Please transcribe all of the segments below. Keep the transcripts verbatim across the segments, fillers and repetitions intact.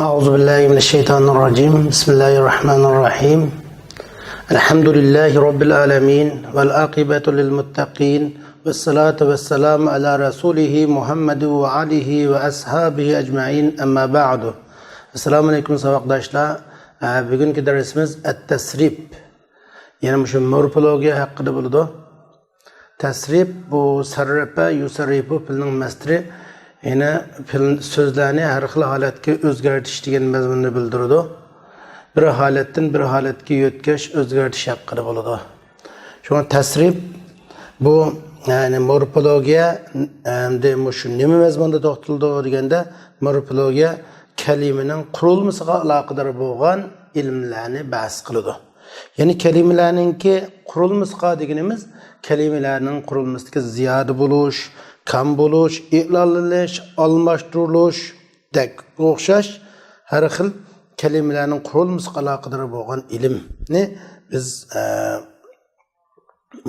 أعوذ بالله من الشيطان الرجيم. بسم الله الرحمن الرحيم. الحمد لله رب العالمين، والعاقبة للمتقين، والصلاة والسلام على رسوله محمد وآله وأصحابه أجمعين. أما بعد. السلام عليكم ساۋاقداشلار. ئە، بۈگۈنكى دەرسىمىز ئەت-تەسرىپ. يەنى مۇشۇ مورفولوگىيە ھەققىدە بولىدۇ. تەسرىپ بۇ سەررەپە يۇسەررىپۇ پېئىلنىڭ مەسدىرى. يەنى پېئىل سۆزلەرنى ھەر خىل ھالەتكە ئۆزگەرتىش دېگەن مەزمۇننى بىلدۈرىدۇ. بىر ھالەتتىن بىر ھالەتكە يۆتكەش، ئۆزگەرتىش ھەققىدە بولىدۇ. شۇڭا تەسرىپ بۇ، يەنى مورفولوگىيە ئەمدى مۇشۇ نېمە مەزمۇندا توختىلىدۇ دېگەندە، مورفولوگىيە كەلىمىنىڭ قۇرۇلمىسىغا ئالاقىدار بولغان ئىلىملەرنى بەھس قىلىدۇ. يەنى كەلىمىلەرنىڭكى قۇرۇلمىسىغا دېگىنىمىز كەلىمىلەرنىڭ قۇرۇلمىسىدىكى زىيادە بولۇش، كەم بولۇش، ئېلانلىنىش، ئالماشتۇرۇلۇشتەك ئوخشاش ھەر خىل كەلىمىلەرنىڭ قۇرۇلمىسىغا ئالاقىدار بولغان ئىلىمنى بىز، ئە،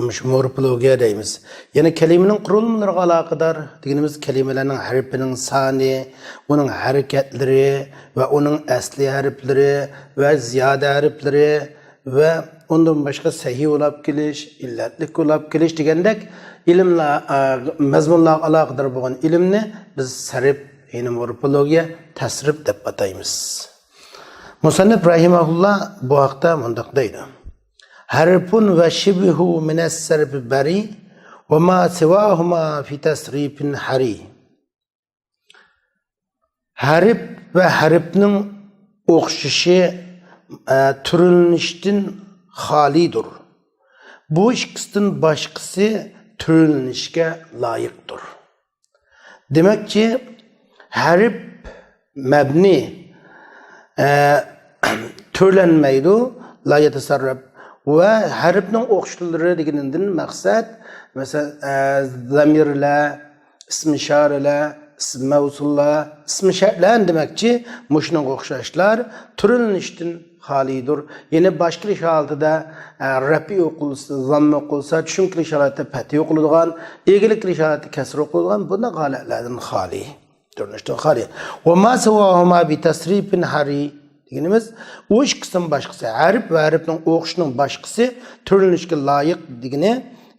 مۇشۇ مورفولوگىيە دەيمىز. يەنە كەلىمىنىڭ قۇرۇلمىلىرىغا ئالاقىدار دېگىنىمىز كەلىمىلەرنىڭ ھەرپىنىڭ سانى، ئۇنىڭ ھەرىكەتلىرى ۋە ئۇنىڭ ئەسلى ھەرپلىرى ۋە زىيادە ھەرپلىرى ۋە ئۇندىن باشقا سەھىھ بولاپ كېلىش، ئىللەتلىك بولاپ كېلىش دېگەندەك ئىلىملار، ئە، مەزمۇنلارغا ئالاقىدار بولغان ئىلىمنى بىز سەرپ، يەنى مورفولوگىيە، تەسرىپ دەپ ئاتايمىز. مۇسەننىپ رەھىمەھۇللا بۇ ھەقتە مۇنداق دەيدۇ: حرف وشبهه من الصرف بريء، وما سواهما في تصريف حري. ھەرپ ۋە ھەرپنىڭ ئوخشىشى، ئە، تۈرلىنىشتىن خالىيدۇر. بۇ ئىككىسىدىن باشقىسى تۈرلىنىشكە لايىقتۇر. دېمەكچى، ھەرپ مەبنى، ئە، تۈرلەنمەيدۇ، لا يەتەسەررەپ. ۋە ھەرپنىڭ ئوخشىتىلىرى دېگىنىدىن مەقسەت، مەسىلەن، ئە، زەمىرلەر، ئىسمى ئىشارىلەر، ئىسمى مەۋسۇللار، ئىسمى شەرتلەر دېمەكچى، مۇشۇنىڭغا ئوخشاشلار تۈرلىنىشتىن خالىيدۇر. يەنى باش كېلىش ھالىتىدە، ئە، رەپئى ئوقۇلسا، زاممە ئوقۇلسا، چۈشۈم كېلىش ھالىتىدە پەتھى ئوقۇلىدىغان، ئىگىلىك كېلىش ھالىتىدە كەسرە ئوقۇلىدىغان بۇنداق ھالەتلەردىن خالىي. تۈرلىنىشتىن خالىي. وما سواهما بتصريف حري دېگىنىمىز، ئۇ ئىككىسىدىن باشقىسى، ھەرپ ۋە ھەرپنىڭ ئوخشىشىنىڭ باشقىسى تۈرلىنىشكە لايىق دېگىنى،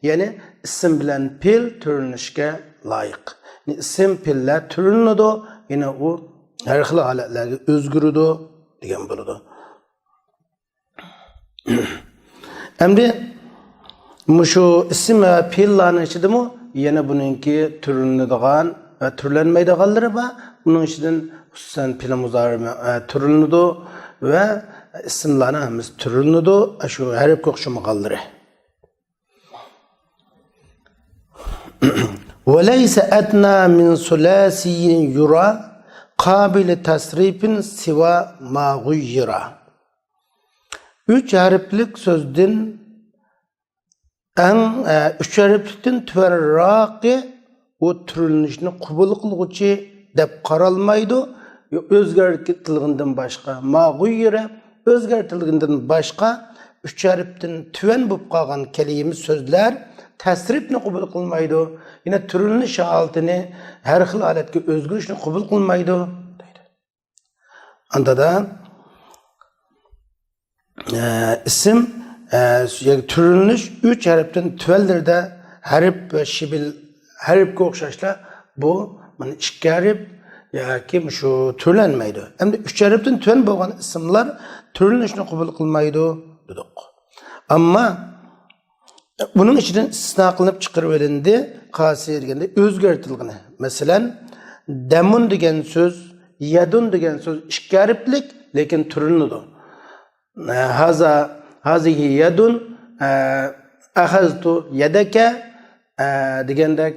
يەنى ئىسىم بىلەن پېئىل تۈرلىنىشكە لايىق. يەنى ئىسىم پېئىللەر تۈرلىنىدۇ، يەنى ئۇ ھەر خىل ھالەتلەرگە ئۆزگىرىدۇ دېگەن بولىدۇ. ئەمدى مۇشۇ ئىسىم ۋە پېئىللارنىڭ ئىچىدىمۇ يەنە بۇنىڭكى تۈرلىنىدىغان ۋە تۈرلەنمەيدىغانلىرى بار. ئۇنىڭ ئىچىدىن خۇسۇسەن پېئىل مۇزارى، ئە، تۈرلىنىدۇ ۋە ئىسىملارنىڭ ھەممىسى تۈرلىنىدۇ، شۇ ھەرپكە ئوخشىمىغانلىرى. وليس أدنى من ثلاثي يرى قابل تصريف سوى ما غير. ئۈچ ھەرپلىك سۆزدىن ئەڭ، ئە، ئۈچ ھەرپلىكتىن تۆۋەنرەكى ئۇ تۈرلىنىشنى قوبۇل قىلغۇچى دەپ قارالمايدۇ. ئۆزگەرتىلگىنىدىن باشقا، ما غۇييىرە، ئۆزگەرتىلگىنىدىن باشقا ئۈچ ھەرپتىن تۆۋەن بولۇپ قالغان كەلىمە سۆزلەر تەسرىپنى قوبۇل قىلمايدۇ. يەنە تۈرلىنىش ھالىتىنى، ھەر خىل ھالەتكە ئۆزگىرىشنى قوبۇل قىلمايدۇ دەيدۇ. ئاندىدا، ئە، ئىسىم، ئە، يەنى تۈرلىنىش ئۈچ ھەرپتىن تۆۋەنلىرىدە ھەرپ ۋە شىبىل ھەرپكە ئوخشاشلا بۇ، مانا، ئىككى ھەرپ ياكى مۇشۇ تۈرلەنمەيدۇ. ئەمدى ئۈچ ھەرپتىن تۆۋەن بولغان ئىسىملار تۈرلىنىشنى قوبۇل قىلمايدۇ دېدۇق. ئەمما بۇنىڭ ئىچىدىن ئىستىسنا قىلىنىپ چىقىرىۋېلىندى. قايسى دېگەندە ئۆزگەرتىلگىنى. مەسىلەن، دەمۇن دېگەن سۆز، يەدۇن دېگەن سۆز ئىككى ھەرپلىك، لېكىن تۈرلىنىدۇ. ھازا، ھازىھى يەدۇن، ئە، ئەخەزتۇ يەدەكە، ئە، دېگەندەك.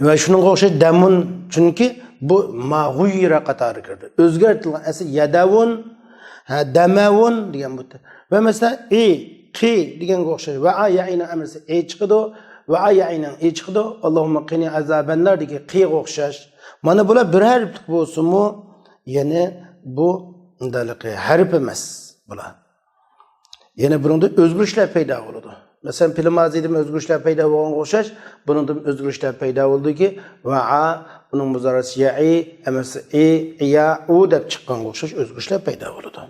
ۋە شۇنىڭغا ئوخشاش دەمۇن، چۈنكى بۇ ما غۇييىرە قاتارىغا كىرىدۇ. ئۆزگەرتىلگەن ئەسلى يەدەۋۇن، ھە، دەمەۋۇن دېگەن بۇ. ۋە مەسىلەن، ئى، قى دېگەنگە ئوخشاش. ۋە ئا يەئىنىڭ ئەمرىسى ئى چىقىدۇ. ۋە ئا يەئىنىڭ ئى چىقىدۇ. ئاللاھۇممە قىنى ئازابەننار دېگەن قىغا ئوخشاش. مانا بۇلار بىر ھەرپلىك بولسىمۇ، يەنى بۇ مۇنداقلىقى ھەرپ ئەمەس بۇلار. يەنە بۇنىڭدا ئۆزگىرىشلەر پەيدا بولىدۇ. مەسىلەن، پىلىمازىدىمۇ ئۆزگىرىشلەر پەيدا بولغانغا ئوخشاش، بۇنىڭدىمۇ ئۆزگىرىشلەر پەيدا بولدىكى، ۋەئا، ئۇنىڭ مۇزارىسى يەئى، ئەمەسە ئى، ئىيا، ئۇ دەپ چىققانغا ئوخشاش ئۆزگىرىشلەر پەيدا بولىدۇ.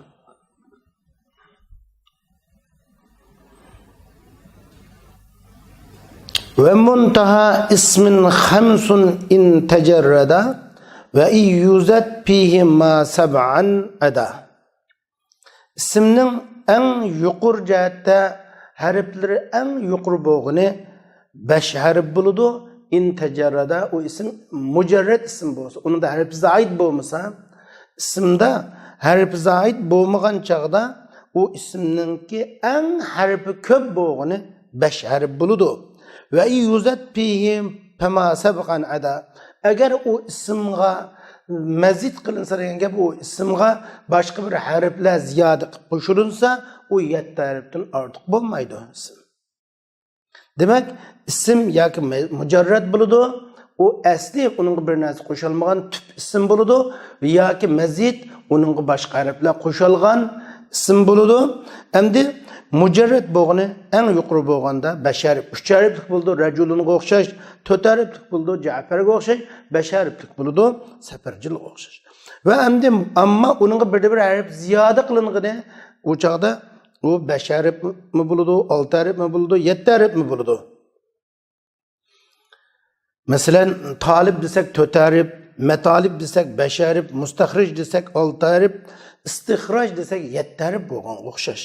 ومنتهى اسم خمس إن تجردا، وإن يزد فيهما سبعا عدا. ئىسىمنىڭ ئەڭ يۇقىرى جەھەتتە ھەرپلىرى ئەڭ يۇقىرى بولغىنى بەش ھەرپ بولىدۇ. ئىن تەجەررەدە، ئۇ ئىسىم مۇجەررەد ئىسىم بولسا، ئۇنىڭدا ھەرپ زائىد بولمىسا، ئىسىمدا ھەرپ زائىد بولمىغان چاغدا ئۇ ئىسىمنىڭكى ئەڭ ھەرپى كۆپ بولغىنى بەش ھەرپ بولىدۇ. وإن يزد فيه فما سبقا عدا. ئەگەر ئۇ ئىسىمغا مەزىد قىلىنسا دېگەن گەپ، ئۇ ئىسىمغا باشقا بىر ھەرپلەر زىيادە قىلىپ قوشۇلۇنسا، ئۇ يەتتە ھەرپتىن ئارتۇق بولمايدۇ ئىسىم. دېمەك، ئىسىم ياكى مە-، مۇجەررەد بولىدۇ، ئۇ ئەسلى ئۇنىڭغا بىر نەرسە قوشۇلمىغان تۈپ ئىسىم بولىدۇ، ياكى مەزىد، ئۇنىڭغا باشقا ھەرپلەر قوشۇلغان ئىسىم بولىدۇ. ئەمدى مۇجەررەد بولغىنى ئەڭ يۇقىرى بولغاندا بەش ھەرپ، ئۈچ ھەرپلىك بولىدۇ، رەجۇلۇنغا ئوخشاش، تۆت ھەرپلىك بولىدۇ، جەپەرگە ئوخشاش، بەش ھەرپلىك بولىدۇ، سەپەرجىلغا ئوخشاش. ۋە ئەمدى ئەمما ئۇنىڭغا بىردە بىر ھەرپ زىيادە قىلىنغىنى، ئۇ چاغدا ئۇ بەش ھەرپمۇ بولىدۇ، ئالتە ھەرپمۇ بولىدۇ، يەتتە ھەرپمۇ بولىدۇ. مەسىلەن، تالىب دېسەك تۆت ھەرپ، مەتالىب دېسەك بەش ھەرپ، مۇستەخرىج دېسەك ئالتە ھەرپ، ئىستىخراج دېسەك يەتتە ھەرپ بولغانغا ئوخشاش.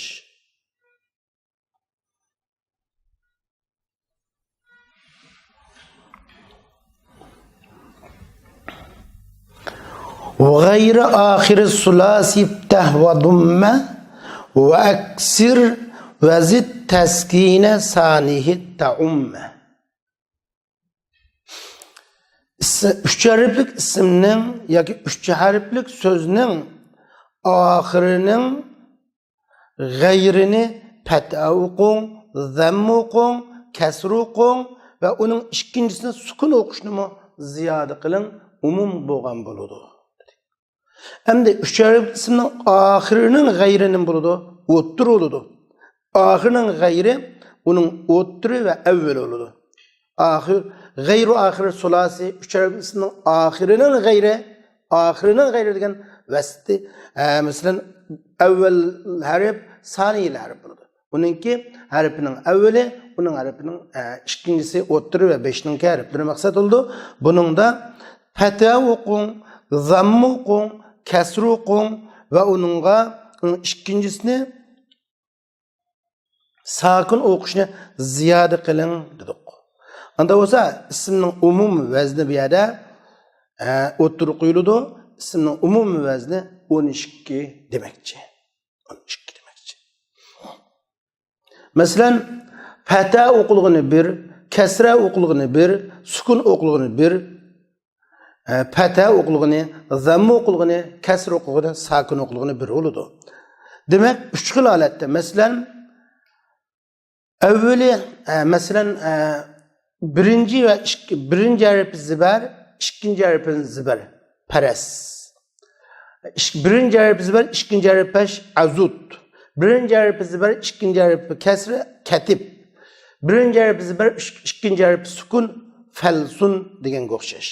وغير آخر الثلاثي افتح وضم وأكسر وزد تسكين ثانيه تعم. ئىس-، ئۈچ ھەرپلىك ئىسىمنىڭ ياكى ئۈچ ھەرپلىك سۆزنىڭ ئاخىرىنىڭ غەيرىنى پەتھە ئوقۇڭ، زەممە ئوقۇڭ، كەسرە ئوقۇڭ ۋە ئۇنىڭ ئىككىنچىسىنى سۈكۈن ئوقۇشنىمۇ زىيادە قىلىڭ، ئومۇم بولغان بولىدۇ. ئەمدى ئۈچ ھەرپلىك ئىسىمنىڭ ئاخىرىنىڭ غەيرى نېمە بولىدۇ؟ ئوتتۇرا بولىدۇ. ئاخىرىنىڭ غەيرى، ئۇنىڭ ئوتتۇرا ۋە ئەۋۋىلى بولىدۇ. ئاخىر، غەيرۇ ئاخىر سۇلاسى، ئۈچ ھەرپلىك ئىسىمنىڭ ئاخىرىنىڭ غەيرى، ئاخىرىنىڭ غەيرى دېگەن ۋەسىتى، ئە، مەسىلەن، ئەۋۋەل ھەرپ، سانىيىل ھەرپ بولىدۇ. ئۇنىڭكى ھەرپىنىڭ ئەۋۋىلى، ئۇنىڭ ھەرپىنىڭ، ئە، ئىككىنچىسى، ئوتتۇرا ۋە بېشىنىڭكى ھەرپلىرى مەقسەت بولىدۇ. بۇنىڭدا پەتھە ئوقۇڭ، زامما ئوقۇڭ، كەسرە ئوقۇڭ ۋە ئۇنىڭغا، ئۇنىڭ ئىككىنچىسىنى ساكىن ئوقۇشنى زىيادە قىلىڭ دېدۇق. ئاندا بولسا ئىسىمنىڭ ئومۇمىي ۋەزنى بۇ يەردە، ئە، ئوتتۇرىغا قويۇلىدۇ. ئىسىمنىڭ ئومۇمىي ۋەزنى ئون ئىككى دېمەكچى. ئون ئىككى دېمەكچى. مەسىلەن، پەتھە ئوقۇلغىنى بىر، كەسرە ئوقۇلغىنى بىر، سۈكۈن ئوقۇلغىنى بىر، ئە، پەتھە ئوقۇلغىنى، زەممە ئوقۇلغىنى، كەسرە ئوقۇلغىنى، ساكىن ئوقۇلغىنى بىر بولىدۇ. دېمەك، ئۈچ خىل ھالەتتە. مەسىلەن، ئەۋۋىلى، ئە، مەسىلەن، ئە، بىرىنچى ۋە ئىككى، بىرىنچى ھەرپى زىبەر، ئىككىنچى ھەرپى زىبەر، پەرەس. ئىك-، بىرىنچى ھەرپى زىبەر، ئىككىنچى ھەرپى پەش، ئەزۇت. بىرىنچى ھەرپى زىبەر، ئىككىنچى ھەرپى كەسرە، كەتىپ. بىرىنچى ھەرپى زىبەر، ئىك-، ئىككىنچى ھەرپى سۈكۈن، فەلسۇن دېگەنگە ئوخشاش.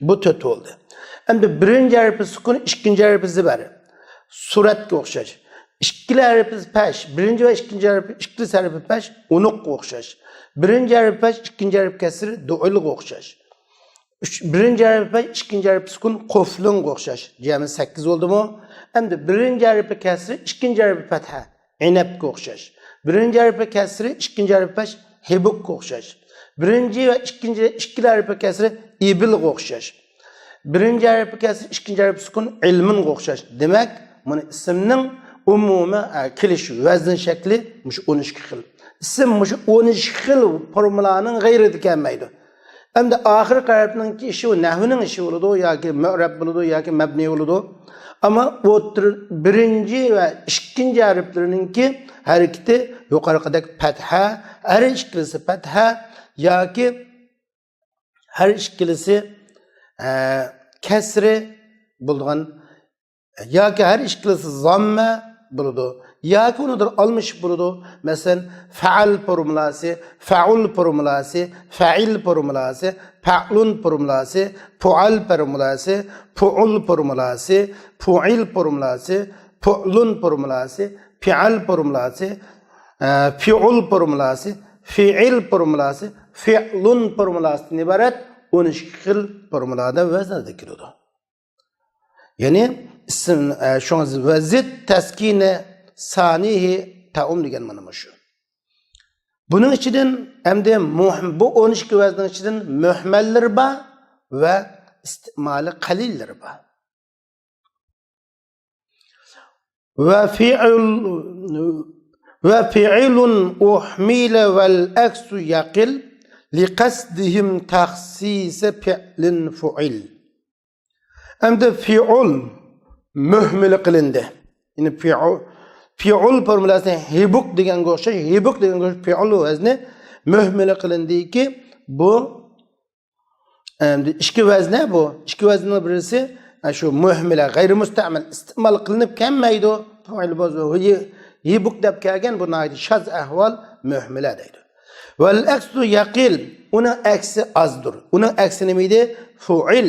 بۇ تۆت بولدى. ئەمدى بىرىنچى ھەرپى سۈكۈن، ئىككىنچى ھەرپى زىبەر، سۈرەتكە ئوخشاش. ئىككىلا ھەرپى پەش، بىرىنچى ۋە ئىككىنچى ھەرپى، ئىككىلىسى ھەرپى پەش، ئۇنۇققا ئوخشاش. بىرىنچى ھەرپى پەش، ئىككىنچى ھەرپى كەسرە، دۇئىلغا ئوخشاش. ئۈچ، بىرىنچى ھەرپى پەش، ئىككىنچى ھەرپى سۈكۈن، قۇفلۇڭغا ئوخشاش. جەمئىي سەككىز بولدىمۇ؟ ئەمدى بىرىنچى ھەرپى كەسرە، ئىككىنچى ھەرپى پەتھە، ئىنەپكە ئوخشاش. بىرىنچى ھەرپى كەسرە، ئىككىنچى ھەرپى پەش، ھىبۇككا ئوخشاش. بىرىنچى ۋە ئىككىنچى، ئىككىلا ھەرپى كەسرە، ئىبىلغا ئوخشاش. بىرىنچى ھەرپى كەسرە، ئىككىنچى ھەرپى سۈكۈن، ئىلمۇنغا ئوخشاش. دېمەك، مانا ئىسىمنىڭ ئومۇمىي، ئە، كېلىش ۋەزن شەكلى مۇشۇ ئون ئىككى خىل. ئىسىم مۇشۇ ئون ئىككى خىل فورمۇلانىڭ غەيرىدە كەلمەيدۇ. ئەمدى ئاخىرقى ھەرپنىڭكى ئىشى ئۇ نەھۋنىڭ ئىشى بولىدۇ ياكى مۇئرەب بولىدۇ ياكى مەبنىي بولىدۇ. ئەمما ئوتتۇرا بىرىنچى ۋە ئىككىنچى ھەرپلىرىنىڭكى ھەرىكىتى يۇقىرىقىدەك پەتھە، ھەر ئىككىلىسى پەتھە ياكى ھەر ئىككىلىسى، ئە، كەسرى بولىدىغان ياكى ھەر ئىككىلىسى زاممە بولىدۇ. ياكى ئۇنىڭدىن ئالمىشىپ بولىدۇ. مەسىلەن، فەئەل فورمۇلاسى، فەئۇل فورمۇلاسى، فەئىل فورمۇلاسى، فەئلۇن فورمۇلاسى، پۇئەل فورمۇلاسى، پۇئۇل فورمۇلاسى، پۇئىل فورمۇلاسى، پۇئلۇن فورمۇلاسى، پىئەل فورمۇلاسى، ئە، فىئۇل فورمۇلاسى، فىئىل فورمۇلاسى، فىئلۇن فورمۇلاسىدىن ئىبارەت ئون ئىككى خىل فورمۇلادا ۋەزىندە كېلىدۇ. يەنى ئىسىم، ئە، شۇڭا ۋەزىد تەسكىنى سانىھى تەئۇم دېگەن مانا مۇشۇ. بۇنىڭ ئىچىدىن ئەمدى مۇھ-، بۇ ئون ئىككى ۋەزنىڭ ئىچىدىن مۆھمەللىرى بار ۋە ئىستىمالى قەلىللىرى بار. ۋە فىئل، ۋە فىئلۇن ئۇھمىلە ۋەل ئەكسۇ يەقىل لىقەسدىھىم تەخسىسە فىئلىن فۇئىل. ئەمدى فىئۇل مۆھمىلە قىلىندى. يەنى فىئۇ-، فىئۇل فورمۇلاسى ھىبۇك دېگەنگە ئوخشاش، ھىبۇك دېگەنگە ئوخشاش فىئۇل ۋەزنى مۆھمىلە قىلىندىكى، بۇ، ئەمدى ئىككى ۋەزنە بۇ. ئىككى ۋەزنىڭ بىرسى، ئە، شۇ مۆھمىلە، غەيرىي مۇستەمەل، ئىستېمال قىلىنىپ كەلمەيدۇ. فىئۇل بولسا ھىبۇك دەپ كەلگەن، بۇ ناھايىتى شاز ئەھۋال، مۆھمىلە دەيدۇ. ۋەل ئەكسۇ يەقىل، ئۇنىڭ ئەكسى ئازدۇر. ئۇنىڭ ئەكسى نېمە ئىدى؟ فۇئىل.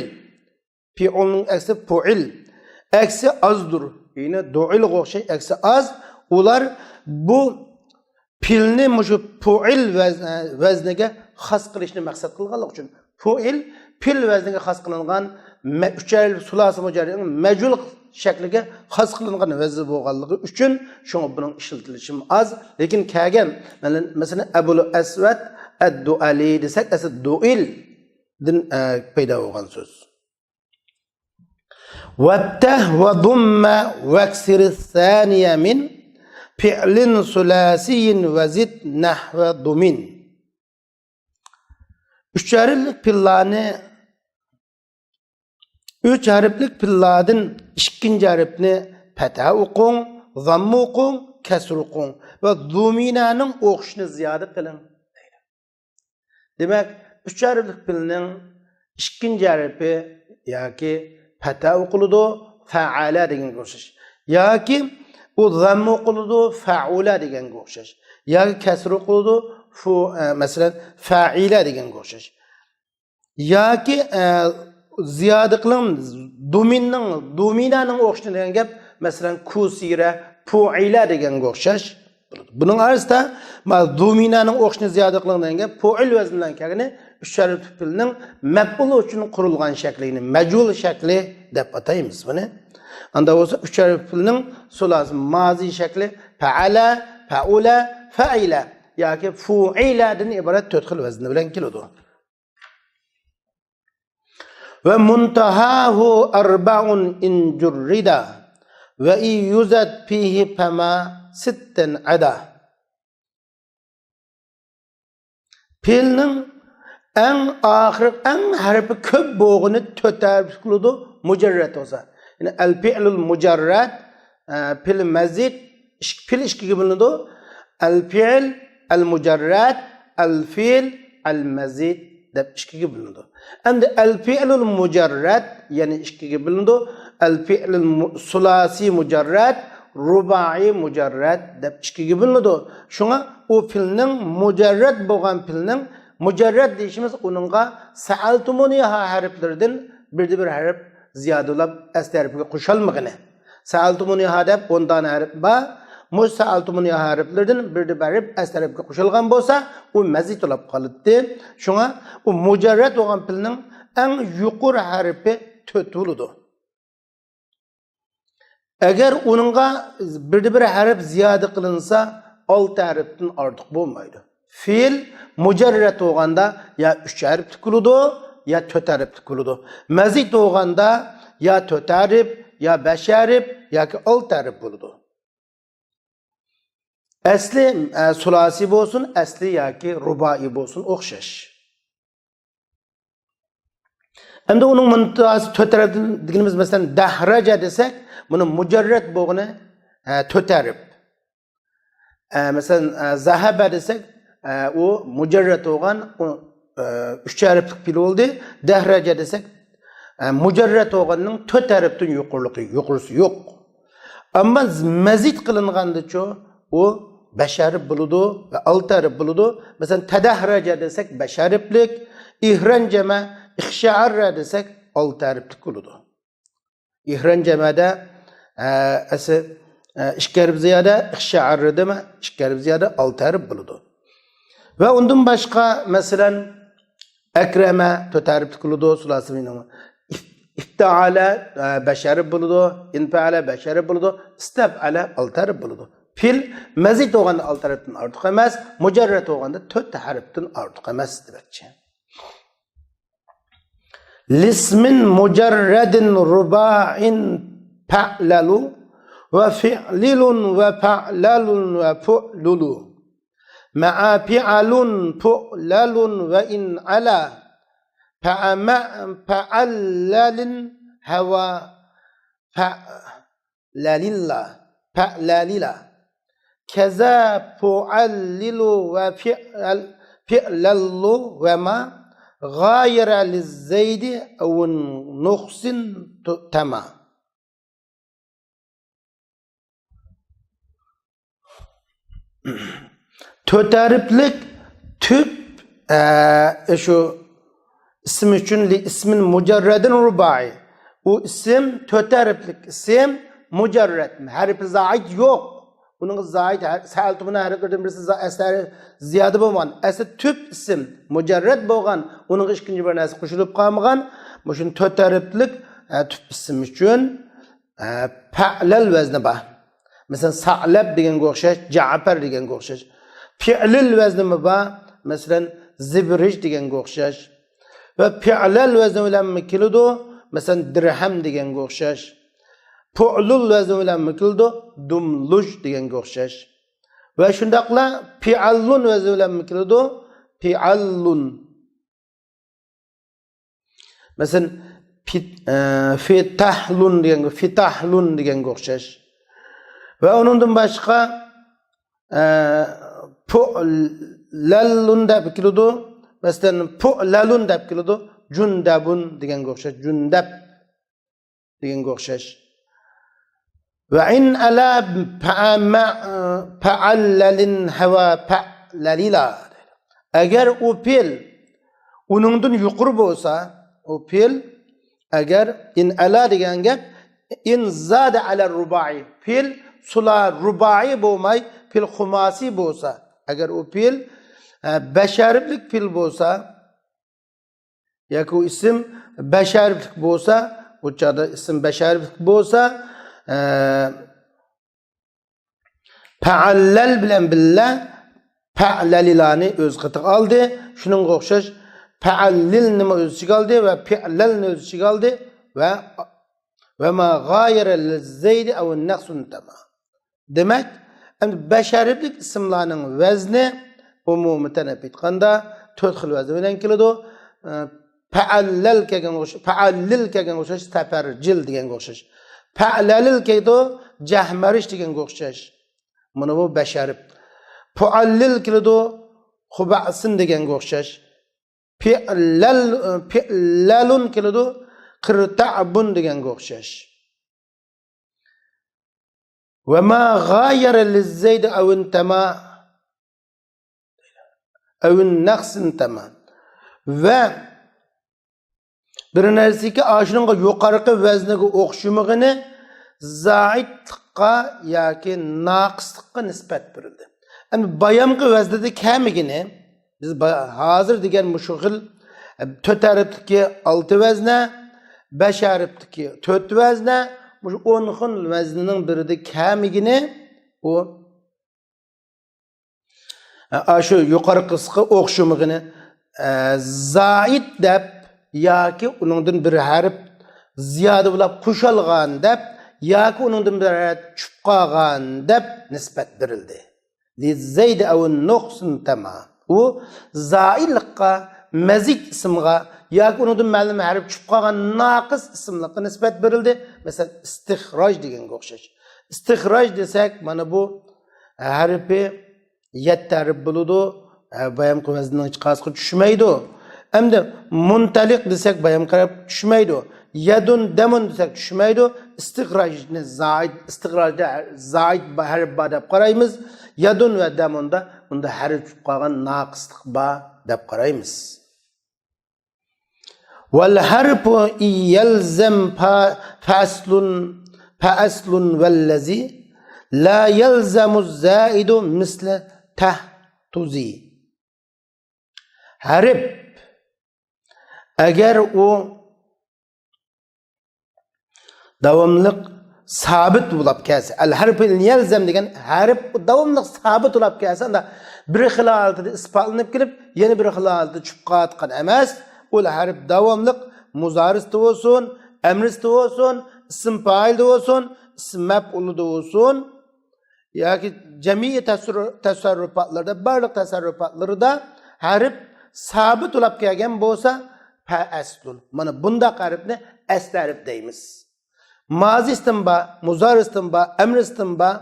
فىئۇلنىڭ ئەكسى پۇئىل. ئەكسى ئازدۇر. يەنى دۇئىلغا ئوخشاش ئەكسى ئاز. ئۇلار بۇ پىلنى مۇشۇ پۇئىل ۋەز-، ۋەزنىگە خاس قىلىشنى مەقسەت قىلغانلىقى ئۈچۈن. پۇئىل پىل ۋەزنىگە خاس قىلىنغان مە-، ئۈچەر سۇلاسى مۇجەررىدنىڭ مەجھۇل شەكلىگە خاس قىلىنغان ۋەزن بولغانلىقى ئۈچۈن شۇڭا بۇنىڭ ئىشلىتىلىشىمۇ ئاز. لېكىن كەلگەن، مەسىلەن، ئەبۇل ئەسۋەد ئەد-دۇئەلى دېسەك، ئەسلى دۇئىلدىن، ئە، پەيدا بولغان سۆز. وابتدأ وضم واكسر الثاني من فعل ثلاثي وزد نحو ضمن. ئۈچ ھەرپلىك پىللانى، ئۈچ ھەرپلىك پىللادىن ئىككىنچى ھەرپنى پەتھە ئوقۇڭ، زامما ئوقۇڭ، كەسرە ئوقۇڭ ۋە زۇمىنەنىڭ ئوقۇشىنى زىيادە قىلىڭ. دېمەك، ئۈچ ھەرپلىك پىلنىڭ ئىككىنچى ھەرپى ياكى پەتھە ئوقۇلىدۇ، فەئەلە دېگەنگە ئوخشاش. ياكى ئۇ زامما ئوقۇلىدۇ، فەئۇلە دېگەنگە ئوخشاش. ياكى كەسرە ئوقۇلىدۇ، فۇ-، ئە، مەسىلەن، فەئىلە دېگەنگە ئوخشاش. ياكى، ئە، زىيادە قىلىڭ، دۇمىننىڭ، دۇمىنەنىڭ ئوخشىشى دېگەن گەپ، مەسىلەن، كۇسىرە، پۇئىلە دېگەنگە ئوخشاش. بۇنىڭ ئارىسىدا، ما، دۇمىنەنىڭ ئوخشىشىنى زىيادە قىلىڭ دېگەن گەپ، پۇئىل ۋەزنى بىلەن كەلگىنى ئۈچ ھەرپلىك پىلنىڭ مەپئۇل ئۈچۈن قۇرۇلغان شەكلى، يەنى مەجھۇل شەكلى دەپ ئاتايمىز بۇنى. ئاندا بولسا ئۈچ ھەرپلىك پىلنىڭ سۇلاسى مازى شەكلى پەئەلە، پەئۇلە، فەئىلە ياكى فۇئىلەدىن ئىبارەت تۆت خىل ۋەزنى بىلەن كېلىدۇ. ومنتهاه أربع إن جردا وإن يزد فيه فما ستا عدا. پېئىلنىڭ ئەڭ ئاخىرقى، ئەڭ ھەرپى كۆپ بولغىنى تۆت ھەرپلىك بولىدۇ، مۇجەررەت بولسا. يەنى ئەل پېئىلۇل مۇجەررەت، ئە، پېئىل مەزىد، ئىك-، پېئىل ئىككىگە بۆلۈنىدۇ. ئەل پېئىل، ئەل مۇجەررەت، ئەل پېئىل، ئەل مەزىد دەپ ئىككىگە بۆلۈنىدۇ. ئەمدى ئەل پېئىلۇل مۇجەررەت يەنە ئىككىگە بۆلۈنىدۇ. ئەل پېئىلۇل مۇ-، سۇلاسىي مۇجەررەت، رۇبائىي مۇجەررەت دەپ ئىككىگە بۆلۈنىدۇ. شۇڭا ئۇ پېئىلنىڭ، مۇجەررەت بولغان پېئىلنىڭ، مۇجەررەت دېيىشىمىز ئۇنىڭغا سەئەلتۇمۇنىھا ھەرپلىرىدىن بىردە بىر ھەرپ زىيادىلاپ ئەسلى ھەرپىگە قوشالمىغىنى. سەئەلتۇمۇنىھا دەپ ئون دانە ھەرپ بار. مۇشۇ سەئەلتۇمۇنىھا ھەرپلىرىدىن بىردە بىر ھەرپ ئەسلى ھەرپكە قوشۇلغان بولسا، ئۇ مەزىد بولۇپ قالاتتى. شۇڭا ئۇ مۇجەررەت بولغان پېئىلنىڭ ئەڭ يۇقىرى ھەرپى تۆت بولىدۇ. ئەگەر ئۇنىڭغا بىردە بىر ھەرپ زىيادە قىلىنسا، ئالتە ھەرپتىن ئارتۇق بولمايدۇ. پېئىل مۇجەررەت بولغاندا يا ئۈچ ھەرپلىك بولىدۇ، يا تۆت ھەرپلىك بولىدۇ. مەزىد بولغاندا يا تۆت ھەرپ، يا بەش ھەرپ ياكى ئالتە ھەرپ بولىدۇ. ئەسلى، ئە، سۇلاسىي بولسۇن، ئەسلى ياكى رۇبائىي بولسۇن، ئوخشاش. ئەمدى ئۇنىڭ مۇنتىھاسى تۆت ھەرپتىن دېگىنىمىز، مەسىلەن، دەھرەجە دېسەك، بۇنىڭ مۇجەررەت بولغىنى، ئە، تۆت ھەرپ. ئە، مەسىلەن، ئە، زەھەبە دېسەك، ئە، ئۇ مۇجەررەت بولغان، ئۇ، ئە، ئۈچ ھەرپلىك پېئىل بولدى. دەھرەجە دېسەك، ئە، مۇجەررەت بولغاننىڭ تۆت ھەرپتىن يۇقىرىلىقى، يۇقىرىسى يوق. ئەمما مەزىد قىلىنغاندىچۇ، ئۇ بەش ھەرپ بولىدۇ ۋە ئالتە ھەرپ بولىدۇ. مەسىلەن، تەدەھرەجە دېسەك، بەش ھەرپلىك، ئىھرەنجەمە، ئىخشەئەررە دېسەك، ئالتە ھەرپلىك بولىدۇ. ئىھرەنجەمەدە، ئە، ئەسلى، ئە، ئىككى ھەرپ زىيادە، ئىخشەئەررەدىمۇ ئىككى ھەرپ زىيادە، ئالتە ھەرپ بولىدۇ. ۋە ئۇندىن باشقا، مەسىلەن، ئەكرەمە تۆت ھەرپلىك بولىدۇ، سۇلاسىمىنىڭ. ئىف-، ئىفتەئەلە، ئە، بەش ھەرپ بولىدۇ، ئىنفەئەلە بەش ھەرپ بولىدۇ، ئىستەفئەلە ئالتە ھەرپ بولىدۇ. پېئىل مەزىد بولغاندا ئالتە ھەرپتىن ئارتۇق ئەمەس، مۇجەررەد بولغاندا تۆت ھەرپتىن ئارتۇق ئەمەس دېمەكچى. لاسم مجرد رباع فاعلل وفعلل وفعلل وفعلل مع فعل فعلل وإن علا فمع فعلل هوى فعلللا، فعلللا. كذا فعلل وفعل، فعلل وما غاير للزيد أو النقص تما. تۆت ھەرپلىك تۈپ، ئە، شۇ ئىسىم ئۈچۈن لاسم مجرد رباع. ئۇ ئىسىم، تۆت ھەرپلىك ئىسىم، مۇجەررەد، ھەرپى زائىد يوق. ئۇنىڭغا زائىد ھەر-، سەئەلتۇمۇنىڭ ھەرپلىرىدىن بىرسى زا-، ئەسلى زىيادە بولمىغان. ئەسلى تۈپ ئىسىم مۇجەررەد بولغان، ئۇنىڭغا ئىككىنچى بىر نەرسە قوشۇلۇپ قالمىغان. مۇشۇنى تۆت ھەرپلىك، ئە، تۈپ ئىسىم ئۈچۈن، ئە، پەئلەل ۋەزنى بار. مەسىلەن، سەئلەب دېگەنگە ئوخشاش، جەئپەر دېگەنگە ئوخشاش. پىئلىل ۋەزنىمۇ بار. مەسىلەن، زىبرىج دېگەنگە ئوخشاش. ۋە پىئلەل ۋەزنى بىلەنمۇ كېلىدۇ. مەسىلەن، دىرھەم دېگەنگە ئوخشاش. پۇئلۇل ۋەزنى بىلەنمۇ كېلىدۇ. دۇملۇج دېگەنگە ئوخشاش. ۋە شۇنداقلا پىئاللۇن ۋەزنى بىلەنمۇ كېلىدۇ. پىئاللۇن. مەسىلەن، پىت-، ئە، فىتاھلۇن دېگەنگە، فىتاھلۇن دېگەنگە ئوخشاش. ۋە ئۇنىڭدىن باشقا، ئە، پۇئلەللۇن دەپ كېلىدۇ. مەسىلەن، پۇئلەلۇن دەپ كېلىدۇ. جۇندەبۇن دېگەنگە ئوخشاش. جۇندەب دېگەنگە ئوخشاش. ۋە ئىن ئەلا پەئەمە-، پەئەللەلىن ھەۋا پەئلەلىلا. ئەگەر ئۇ پېئىل ئۇنىڭدىن يۇقىرى بولسا، ئۇ پېئىل ئەگەر ئىن ئەلا دېگەن گەپ، ئىن زادە ئەلە رۇبائىي. پېئىل سۇلا رۇبائىي بولماي، پېئىل خۇماسىي بولسا، ئەگەر ئۇ پېئىل، ئە، بەش ھەرپلىك پېئىل بولسا، ياكى ئۇ ئىسىم بەش ھەرپلىك بولسا، ئۇ چاغدا ئىسىم بەش ھەرپلىك بولسا، ئە، پەئەللەل بىلەن بىللە پەئلەلىلانى ئۆز قېتىغا ئالدى. شۇنىڭغا ئوخشاش پەئەللىلنىمۇ ئۆز ئىچىگە ئالدى ۋە پىئلەلنى ئۆز ئىچىگە ئالدى ۋە، ۋە ما غايەرە لىززەيدى ئەۋ نەقسۇن تەما. دېمەك، ئەمدى بەش ھەرپلىك ئىسىملارنىڭ ۋەزنى ئومۇمەن ئېيتقاندا تۆت خىل ۋەزن بىلەن كېلىدۇ. ئە، پەئەللەل كەلگەنگە ئوخشاش، پەئەللىل كەلگەنگە ئوخشاش، سەپەرجىل دېگەنگە ئوخشاش. پەئلەلىل كەلدى، جەھمەرىش دېگەنگە ئوخشاش. مانا بۇ بەش ھەرپ. پۇئەللىل كېلىدۇ، خۇبەسىن دېگەنگە ئوخشاش. پىئلەل، پىئلەلۇن كېلىدۇ، قىرتەئبۇن دېگەنگە ئوخشاش. ۋە ما غايەرە لىززەيدى ئەۋىن تەما. ئەۋىن نەقسىن تەما. ۋە بىر نەرسىكى ئاشۇنىڭغا يۇقىرىقى ۋەزنىگە ئوخشىمىغىنى زائىدلىققا ياكى ناقىسلىققا نىسبەت بېرىلدى. ئەمدى بايامقى ۋەزنىدە كەلمىگىنى، بىز با-، ھازىر دېگەن مۇشۇ خىل، ئە، تۆت ھەرپلىككە ئالتە ۋەزنە، بەش ھەرپلىككە تۆت ۋەزنە، مۇشۇ ئون خىل ۋەزنىنىڭ بىرىدە كەلمىگىنى ئۇ، ئە، ئاشۇ يۇقىرىقىسىغا ئوخشىمىغىنى، ئە، زائىد دەپ ياكى ئۇنىڭدىن بىر ھەرپ زىيادە بولاپ قوشۇلغان دەپ ياكى ئۇنىڭدىن بىر ھەرپ چۈشۈپ قالغان دەپ نىسبەت بېرىلدى. لىززەيدى ئەۋ نۇقسىن تەما. ئۇ زائىدلىققا، مەزىد ئىسىمغا ياكى ئۇنىڭدىن مەلۇم ھەرپ چۈشۈپ قالغان ناقىس ئىسىملىققا نىسبەت بېرىلدى. مەسىلەن، ئىستىخراج دېگەنگە ئوخشاش. ئىستىخراج دېسەك، مانا بۇ ھەرپى يەتتە ھەرپ بولىدۇ، ھە، بايامقى ۋەزننىڭ ئىچقاسىغا چۈشمەيدۇ. ئەمدى مۇنتەلىق دېسەك، بايامقى ھەرپ چۈشمەيدۇ. يەدۇن، دەمۇن دېسەك چۈشمەيدۇ. ئىستىخراجنى زائىد، ئىستىخراجدا زائىد ھەرپ بار دەپ قارايمىز. يەدۇن ۋە دەمۇندا ئۇندا ھەرپ چۈشۈپ قالغان ناقىسلىق بار دەپ قارايمىز. والحرف إن يلزم ف-، فأصل، فأصل والذي لا يلزم الزائد مثل تهتزي. ھەرپ، ئەگەر ئۇ داۋاملىق سابىت بولاپ كەلسە، الحرف إن يلزم دېگەن ھەرپ داۋاملىق سابىت بولاپ كەلسە، ئاندا بىر خىل ھالىتىدە ئىسپاتلىنىپ كېلىپ، يەنە بىر خىل ھالىتىدە چۈشۈپ قالىدىغان ئەمەس. ئۇ ھەرپ داۋاملىق مۇزارىستا بولسۇن، ئەمرىستا بولسۇن، ئىسىم پائىلدا بولسۇن، ئىسىم مەپئۇلىدا بولسۇن، ياكى جەمئىي تەسەررۇ-، تەسەررۇپاتلىرىدا، بارلىق تەسەررۇپاتلىرىدا ھەرپ سابىت بولاپ كەلگەن بولسا، فەئەسلۇن. مانا بۇنداق ھەرپنى ئەسلى ھەرپ دەيمىز. مازىسىدىن بار، مۇزارىسىدىن بار، ئەمرىسىدىن بار،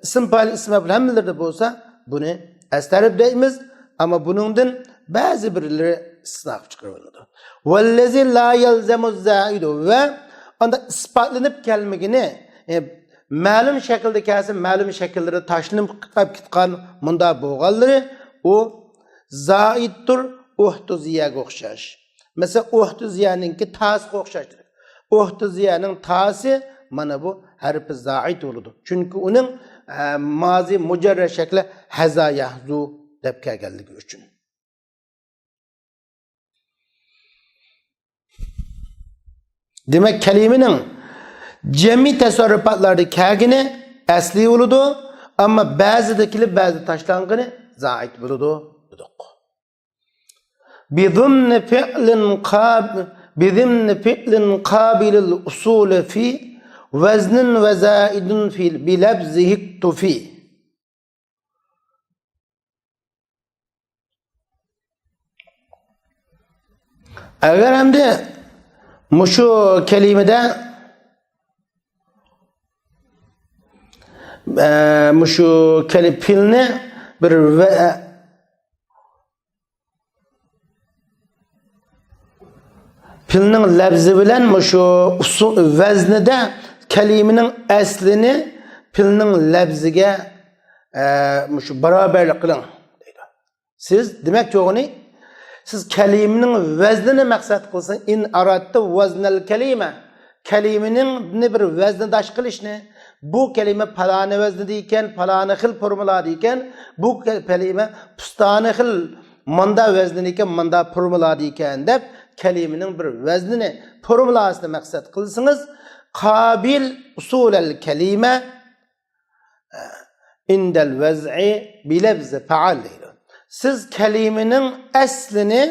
ئىسىم پائىل، ئىسىم مەپئۇل ھەممىلىرىدە بولسا، بۇنى ئەسلى ھەرپ دەيمىز. ئەمما بۇنىڭدىن بەزى بىرلىرى ئىستىسنا قىلىپ چىقىرىۋېلىنىدۇ. والذي لا يلزم الزائد، ۋە ئاندا ئىسپاتلىنىپ كەلمىگىنى، ئە، مەلۇم شەكىلدە كەلسە، مەلۇم شەكىللىرى تاشلىنىپ قېلىپ كەتكەن مۇنداق بولغانلىرى، ئۇ زائىدتۇر، ئۇھتۇزىيەگە ئوخشاش. مەسىلەن، ئۇھتۇزىيەنىڭكى تاسىغا ئوخشاش. ئۇھتۇزىيەنىڭ تاسى مانا بۇ ھەرپى زائىد بولىدۇ. چۈنكى ئۇنىڭ، ئە، مازى مۇجەررەد شەكلى ھەزا يەھزۇ دەپ كەلگەنلىكى ئۈچۈن. دېمەك، كەلىمىنىڭ جەمئىي تەسەررۇپاتلاردا كەلگىنى ئەسلى بولىدۇ، ئەمما بەزىدە كېلىپ، بەزىدە تاشلانغىنى زائىد بولىدۇ دېدۇق. بضمن فعل قاب-، بضمن فعل قابل الأصول في وزن وزائد في بلفظه اكتفي. ئەگەر ئەمدى مۇشۇ كەلىمىدە، ئە، مۇشۇ كەلى-، پېئىلنى بىر ۋە-، پېئىلنىڭ لەپزى بىلەن مۇشۇ ئۇسۇ-، ۋەزنىدە كەلىمىنىڭ ئەسلىنى پېئىلنىڭ لەپزىگە، ئە، مۇشۇ باراۋەرلىك قىلىڭ دەيدۇ. سىز دېمەكچى بولغىنى، سىز كەلىمىنىڭ ۋەزنىنى مەقسەت قىلسىڭىز، إن أردت وزن الكلمة، كەلىمىنىڭ بىر ۋەزنىداش قىلىشنى، بۇ كەلىمە پالانى ۋەزنىدە ئىكەن، پالانى خىل فورمۇلادا ئىكەن، بۇ كە-، كەلىمە پۇستانى خىل ماندا ۋەزنىدە ئىكەن، ماندا فورمۇلادا ئىكەن دەپ، كەلىمىنىڭ بىر ۋەزنىنى، فورمۇلاسىنى مەقسەت قىلسىڭىز، قابل أصول الكلمة عند الوضع بلفظ فعل دەيدۇ. سىز كەلىمىنىڭ ئەسلىنى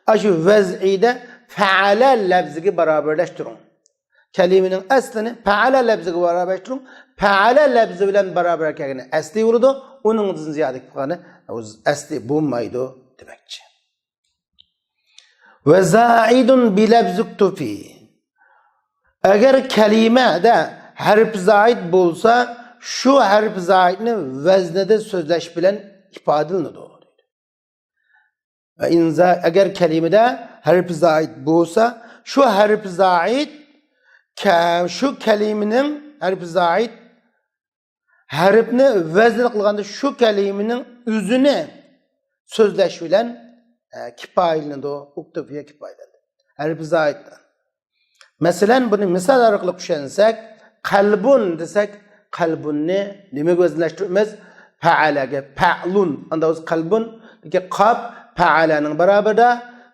ئاشۇ ۋەزئىدە فەئەلە لەپزىگە باراۋەرلەشتۈرۈڭ. كەلىمىنىڭ ئەسلىنى پەئەلە لەپزىگە باراۋەرلەشتۈرۈڭ. پەئەلە لەپزى بىلەن باراۋەر كەلگىنى ئەسلى بولىدۇ. ئۇنىڭدىن زىيادە قىلغانى ئەسلى بولمايدۇ دېمەكچى. وزائد بلفظ اكتفي. ئەگەر كەلىمەدە ھەرپ زائىد بولسا، شۇ ھەرپ زائىدنى ۋەزنىدە سۆزلەش بىلەن ئىپادىلىنىدۇ. ئىنزا-، ئەگەر كەلىمىدە ھەرپ زائىد بولسا، شۇ ھەرپ زائىد كە-، شۇ كەلىمىنىڭ ھەرپ زائىد ھەرپنى ۋەزن قىلغاندا شۇ كەلىمىنىڭ ئۆزىنى سۆزلەش بىلەن، ئە، كىپايىلىنىدۇ، ئۇكتۇفىيە كىپايىلىنىدۇ. ھەرپى زائىد. مەسىلەن، بۇنى مىسال ئارقىلىق چۈشەنسەك، قەلبۇن دېسەك، قەلبۇننى نېمىگە ۋەزنلەشتۈرىمىز؟ پەئەلەگە، پەئلۇن. ئاندا بولسا قەلبۇن، لېكىن قاپ پەئەلەنىڭ باراۋىرىدە،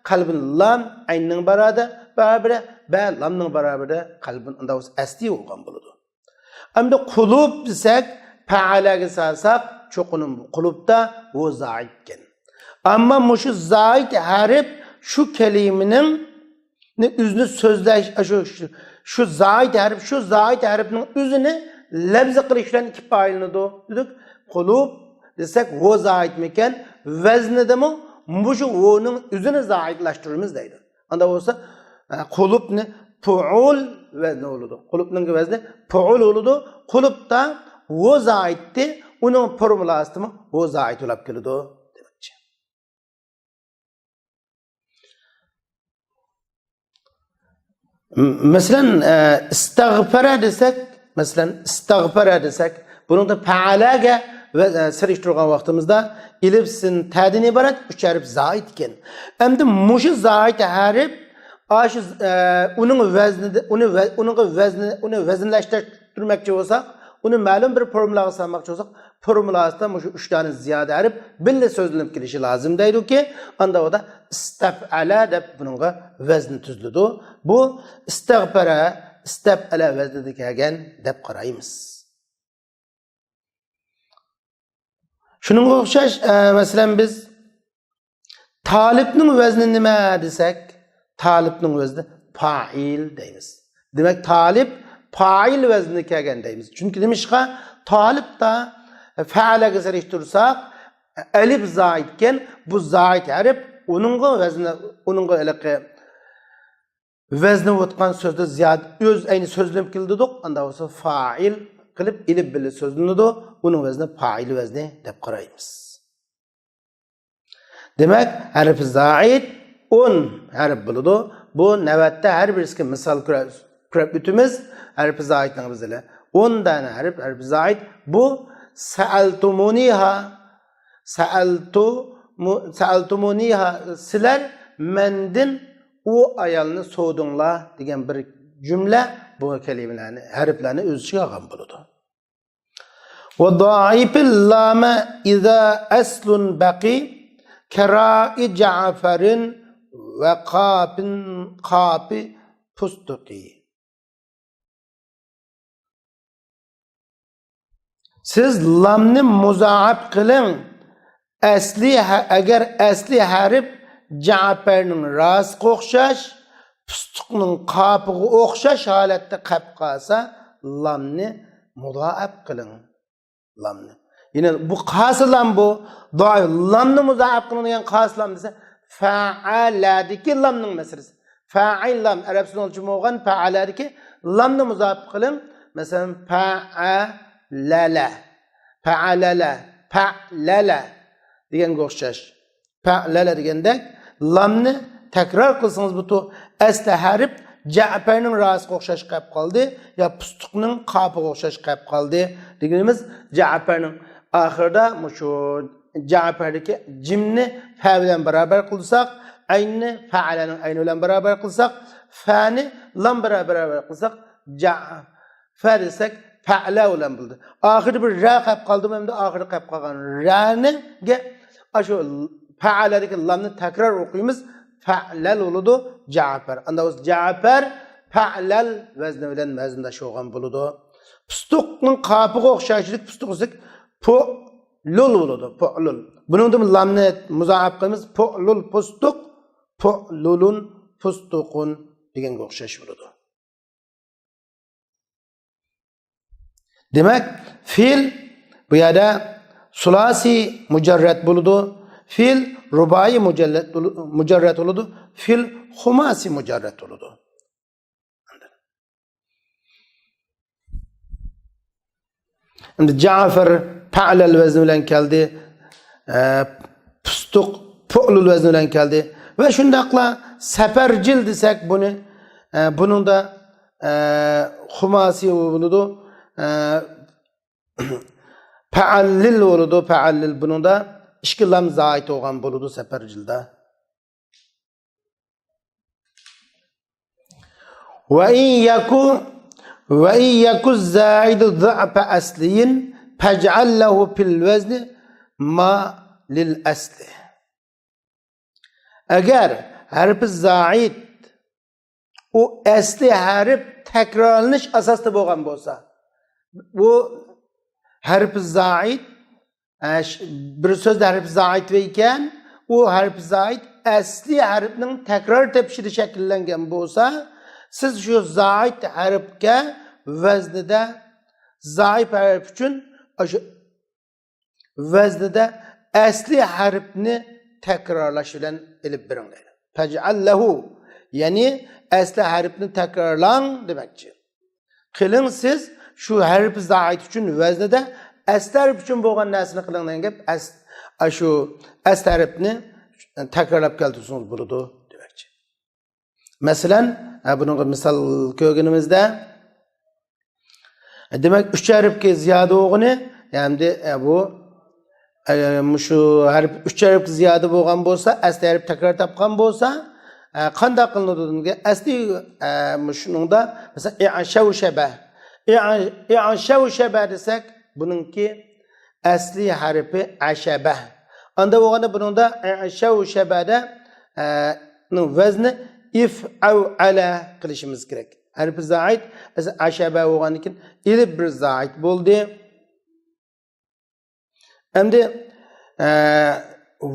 قەلبۇن لام ئەيننىڭ باراۋىرىدە، باراۋىرىدە، بە لامنىڭ باراۋىرىدە، قەلبۇن ئاندا بولسا ئەسلى بولغان بولىدۇ. ئەمدى قۇلۇب دېسەك، پەئەلەگە سالساق، چوقۇم قۇلۇبتا ۋۇ زائىد ئىكەن. ئەمما مۇشۇ زائىد ھەرپ شۇ كەلىمىنىڭ ئۆزىنى سۆزلەش، شۇ، شۇ، شۇ زائىد ھەرپ، شۇ زائىد ھەرپنىڭ ئۆزىنى لەپزى قىلىش بىلەن كىپايىلىنىدۇ دېدۇق. قۇلۇب دېسەك، ۋۇ زائىدمىكەن، ۋەزنىدىمۇ مۇشۇ ۋۇنىڭ ئۆزىنى زائىدلاشتۇرىمىز دەيدۇ. ئاندا بولسا، ئە، قۇلۇبنى پۇئۇل ۋەزنى بولىدۇ. قۇلۇبنىڭ ۋەزنى پۇئۇل بولىدۇ. قۇلۇبتا ۋۇ زائىدتى، ئۇنىڭ فورمۇلاسىدىمۇ ۋۇ زائىد بولاپ كېلىدۇ دېمەكچى. م-، مەسىلەن، ئە، ئىستەغپەرە دېسەك، مەسىلەن، ئىستەغپەرە دېسەك، بۇنىڭدا پەئەلەگە ۋە، ئە، سېلىشتۇرغان ۋاقتىمىزدا ئېلىپ سىن تەدىن ئىبارەت ئۈچ ھەرپ زائىت ئىكەن. ئەمدى مۇشۇ زائىت ھەرپ، ئاشۇ، ئە، ئۇنىڭ ۋەزنىدە، ئۇنى ۋە-، ئۇنىڭغا ۋەزنى، ئۇنى ۋەزىنلەشتۈرمەكچى بولساق، ئۇنى مەلۇم بىر فورمۇلاغا سالماقچى بولساق، فورمۇلاسىدا مۇشۇ ئۈچ دانە زىيادە ھەرپ بىللە سۆزلىنىپ كېلىشى لازىم دەيدۇكى، ئاندا ئۇدا ئىستەپئەلە دەپ بۇنىڭغا ۋەزنى تۈزۈلىدۇ. بۇ ئىستەغپەرە، ئىستەپئەلە ۋەزنىدە كەلگەن دەپ قارايمىز. شۇنىڭغا ئوخشاش، ئە، مەسىلەن، بىز تالىپنىڭ ۋەزنى نېمە دېسەك، تالىپنىڭ ۋەزنى پائىل دەيمىز. دېمەك، تالىپ پائىل ۋەزنىگە كەلگەن دەيمىز. چۈنكى نېمىشقا؟ تالىپتا فەئەلەگە سېلىشتۇرساق، ئەلىپ زائىتكەن، بۇ زائىت ھەرپ ئۇنىڭغا ۋەزنى، ئۇنىڭغا ھېلىقى ۋەزنى بولۇۋاتقان سۆزدە زىيادە ئۆز ئەينى سۆزلىنىپ كېلىدۇق. ئاندا بولسا فائىل قىلىپ ئېلىپ بىللە سۆزلىنىدۇ. ئۇنىڭ ۋەزنى پائىل ۋەزنى دەپ قارايمىز. دېمەك، ھەرپى زائىت ئون ھەرپ بولىدۇ. بۇ نۆۋەتتە ھەر بىرسىگە مىسال كۆرە-، كۆرۈپ ئۆتىمىز. ھەرپى زائىتنىڭ بىزلە ئون دانە ھەرپ، ھەرپى زائىت. بۇ سەئەلتۇمۇنىھا، سەئەلتۇ-، مۇ-، سەئەلتۇمۇنىھا، سىلەر مەندىن ئۇ ئايالنى سورىدىڭلار دېگەن بىر جۈملە بۇ كەلىمىلەرنى، ھەرپلەرنى ئۆز ئىچىگە ئالغان بولىدۇ. وضاعف اللام إذا أصل بقي كراء جعفر وقاف قاف فستق. سىز لامنى مۇزائەپ قىلىڭ. ئەسلى ھە-، ئەگەر ئەسلى ھەرپ جەپەرنىڭ راسىغا ئوخشاش، پۇستۇقنىڭ قاپىغا ئوخشاش ھالەتتە قەپ قالسا، لامنى مۇزائەپ قىلىڭ. لامنى. يەنە بۇ قاسى لام بۇ. دائىم لامنى مۇزائەپ قىلىدىغان قاسى لام دېسە، فەئەلەدىكى لامنىڭ مەسىلىسى. فەئىل لام، ئەرەب سۆزىنىڭ ئىچىدە بولغان فەئەلەدىكى لامنى مۇزائەپ قىلىڭ. مەسىلەن، فەئەلەلە. فەئەلەلە. پەئلەلە دېگەنگە ئوخشاش. پەئلەلە دېگەندەك، لامنى تەكرار قىلسىڭىز بۇ تو-، ئەسلى ھەرپ جەپەرنىڭ راسىغا ئوخشاش قېلىپ قالدى، يا پۇستۇقنىڭ قاپىغا ئوخشاش قېلىپ قالدى دېگىنىمىز، جەپەرنىڭ ئاخىرىدا مۇشۇ جەپەردىكى جىمنى پە بىلەن باراۋەر قىلساق، ئەيننى پەئلەنىڭ ئەينى بىلەن باراۋەر قىلساق، فەنى لام بىلەن باراۋەر قىلساق، جە-، فە دېسەك، پەئلە بىلەن بولدى. ئاخىرىدا بىر رە قېلىپ قالدىمۇ، ئەمدى ئاخىرىدا قېلىپ قالغان رەنىگە ئاشۇ پەئەلەدىكى لامنى تەكرار ئوقۇيمىز. پەئلەل بولىدۇ، جەپەر. ئاندا بولسا جەپەر پەئلەل ۋەزنى بىلەن ۋەزنداش بولغان بولىدۇ. پۇستۇقنىڭ قاپىغا ئوخشاشلىق پۇستۇق دېسەك، پۇلۇل بولىدۇ، پۇلۇل. بۇنىڭدىن لامنى مۇزائەپ قىلىمىز، پۇلۇل پۇستۇق، پۇلۇلۇن پۇستۇقۇن دېگەنگە ئوخشاش بولىدۇ. دېمەك، فېئىل بۇ يەردە سۇلاسىي مۇجەررەت بولىدۇ، فېئىل رۇبائىي مۇجەللەت بولۇ-، مۇجەررەت بولىدۇ، فېئىل خۇماسىي مۇجەررەت بولىدۇ. ئەمدى جەفەر پەئلەل ۋەزنى بىلەن كەلدى، ئە، پۇستۇق پۇئلۇل ۋەزنى بىلەن كەلدى. ۋە شۇنداقلا سەپەرجىل دېسەك بۇنى، ئە، بۇنىڭدا، ئە، خۇماسىي بولىدۇ. ئە، پەئەللىل بولىدۇ، پەئەللىل. بۇنىڭدا ئىككى لام زائىت بولغان بولىدۇ سەپەرجىلدا. وإن يك، وإن يك الزائد ضعف أصلي فاجعل له في الوزن ما للأصل. ئەگەر ھەرپى زائىد ئۇ ئەسلى ھەرپ تەكرارلىنىش ئاساسىدا بولغان بولسا، بۇ ھەرپى زائىد، ئە، ش-، بىر سۆزدە ھەرپى زائىد ئىكەن، ئۇ ھەرپى زائىد ئەسلى ھەرپنىڭ تەكرار تېپىشىدا شەكىللەنگەن بولسا، سىز شۇ زائىد ھەرپكە ۋەزنىدە زائىد ھەرپ ئۈچۈن ئاشۇ ۋەزنىدە ئەسلى ھەرپنى تەكرارلاش بىلەن ئېلىپ بېرىڭ دەيدۇ. فاجعل له، يەنى ئەسلى ھەرپنى تەكرارلاڭ دېمەكچى. قىلىڭ سىز شۇ ھەرپى زائىد ئۈچۈن ۋەزنىدە ئەسلى ھەرپ ئۈچۈن بولغان نەرسىنى قىلىڭ دېگەن گەپ. ئەس-، ئاشۇ ئەسلى ھەرپنى تەكرارلاپ كەلتۈرسىڭىز بولىدۇ دېمەكچى. مەسىلەن، ھە، بۇنىڭغا مىسال كۆرگىنىمىزدە، دېمەك، ئۈچ ھەرپكە زىيادە بولغىنى، ئەمدى، ئە، بۇ، ئە، مۇشۇ ھەرپ ئۈچ ھەرپكە زىيادە بولغان بولسا، ئەسلى ھەرپ تەكرار تاپقان بولسا، ئە، قانداق قىلىنىدۇ دېگەن، ئەسلى، ئە، مۇشۇنىڭدا، مەسىلەن، ئىئشەۋشەبە. ئىئ-، ئىئشەۋشەبە دېسەك، بۇنىڭكى ئەسلى ھەرپى ئەشەبە. ئاندا بولغاندا بۇنىڭدا ئىئشەۋشەبەدە، ئە، نىڭ ۋەزنى ئىفئەۋئەلە قىلىشىمىز كېرەك. ھەرپى زائىد، ئەشەبە بولغاندىن كېيىن ئېلىپ بىر زائىد بولدى. ئەمدى، ئە،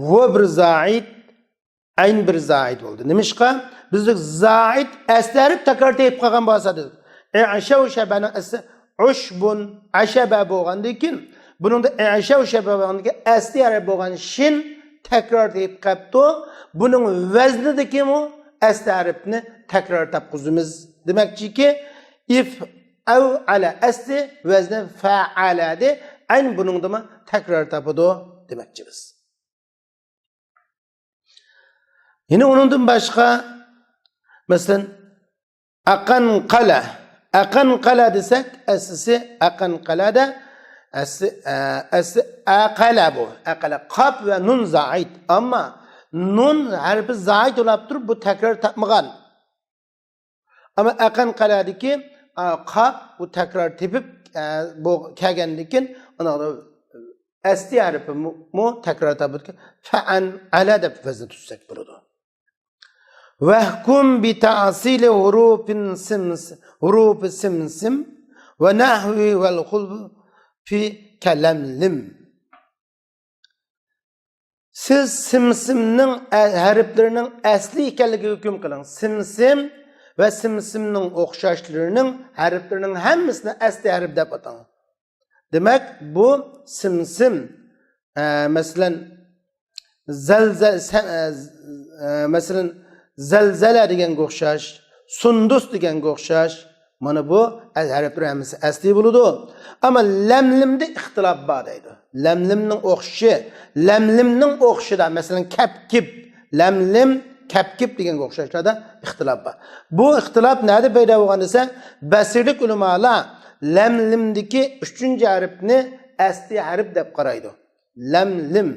ۋو بىر زائىد، ئەين بىر زائىد بولدى. نېمىشقا؟ بىزدە زائىد ئەسلى ھەرپ تەكرار تېپىپ قالغان بولسا دېدۇق. ئەشەۋشەبەنىڭ ئەسلى ئۇشبۇن، ئەشەبە بولغاندىن كېيىن، بۇنىڭدا ئەشەۋشەبە بولغاندىن كېيىن ئەسلى ھەرپ بولغان شىن تەكرار تېپىپ قاپتۇ. بۇنىڭ ۋەزنىدىكىمۇ ئەسلى ھەرپنى تەكرار تاپقۇزىمىز دېمەكچىكى، ئىف ئەۋئەلە ئەسلى ۋەزنى فەئەلەدى. ئەين بۇنىڭدىمۇ تەكرار تاپىدۇ دېمەكچى بىز. يەنە ئۇنىڭدىن باشقا، مەسىلەن، ئەقەنقەلە. ئەقەنقەلە دېسەك، ئەسلىسى ئەقەنقەلەدە، ئەسلى، ئە، ئەسلى ئەقەلە بۇ. ئەقەلە. قاپ ۋە نۇن زائىد. ئەمما نۇن ھەرپى زائىد بولاپ تۇرۇپ، بۇ تەكرار تاپمىغان. ئەمما ئەقەنقەلەدىكى، ئا، قاپ بۇ تەكرار تېپىپ، ئە، بۇ كەلگەندىن كېيىن، ئۇنىڭدا ئەسلى ھەرپىمۇ تەكرار تاپىدىكەن. فەئەنئەلە دەپ ۋەزىن تۈزسەك بولىدۇ. ۋەھكۇم بىتەئسىلى ھۇرۇفىن سىمس-، ھۇرۇفى سىمسىم ۋە نەھۋى ۋەل خۇلفى كەلەملىم. سىز سىمسىمنىڭ ئە-، ھەرپلىرىنىڭ ئەسلى ئىكەنلىكىگە ھۆكۈم قىلىڭ. سىمسىم ۋە سىمسىمنىڭ ئوخشاشلىرىنىڭ ھەرپلىرىنىڭ ھەممىسىنى ئەسلى ھەرپ دەپ ئاتاڭ. دېمەك، بۇ سىمسىم، ئە، مەسىلەن، زەلزە-، سە-، ئە، ئە، مەسىلەن، زەلزەلە دېگەنگە ئوخشاش، سۇندۇس دېگەنگە ئوخشاش. مانا بۇ ئە-، ھەرپلەر ھەممىسى ئەسلى بولىدۇ. ئەمما لەملىمدە ئىختىلاپ بار دەيدۇ. لەملىمنىڭ ئوخشىشى، لەملىمنىڭ ئوخشىشىدا، مەسىلەن، كەپكىپ، لەملىم، كەپكىپ دېگەنگە ئوخشاشلاردا ئىختىلاپ بار. بۇ ئىختىلاپ نەدە پەيدا بولغان دېسە، بەسرىلىك ئۆلىمالار لەملىمدىكى ئۈچىنچى ھەرپنى ئەسلى ھەرپ دەپ قارايدۇ. لەملىم.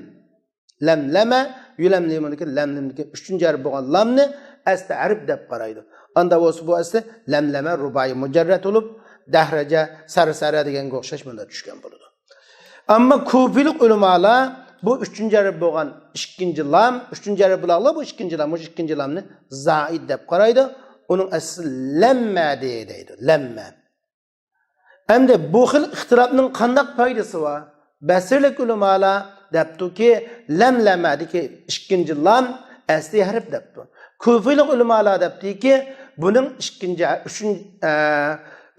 لەملەمە، يۇلەملىمۇدىكى لەملىمدىكى ئۈچىنچى ھەرپ بولغان لامنى ئەسلى ھەرپ دەپ قارايدۇ. ئاندا بولسا بۇ ئەسلى لەملەمە رۇبائىي مۇجەررەت بولۇپ، دەھرەجە، سەرسەرە دېگەنگە ئوخشاش مۇندا چۈشكەن بولىدۇ. ئەمما كۇفىلىق ئۆلىمالار بۇ ئۈچىنچى ھەرپ بولغان ئىككىنچى لام، ئۈچىنچى ھەرپ بولغانلار بۇ ئىككىنچى لام، مۇشۇ ئىككىنچى لامنى زائىد دەپ قارايدۇ. ئۇنىڭ ئەسلى لەممەدى دەيدۇ، لەممە. ئەمدى بۇ خىل ئىختىلاپنىڭ قانداق پايدىسى بار؟ بەسرىلىك ئۆلىمالار دەپتۇكى، لەملەمەدىكى ئىككىنچى لام ئەسلى ھەرپ دەپتۇ. كۇفىلىق ئۆلىمالار دەپتىكى، بۇنىڭ ئىككىنچى، ئۈچىن-، ئە،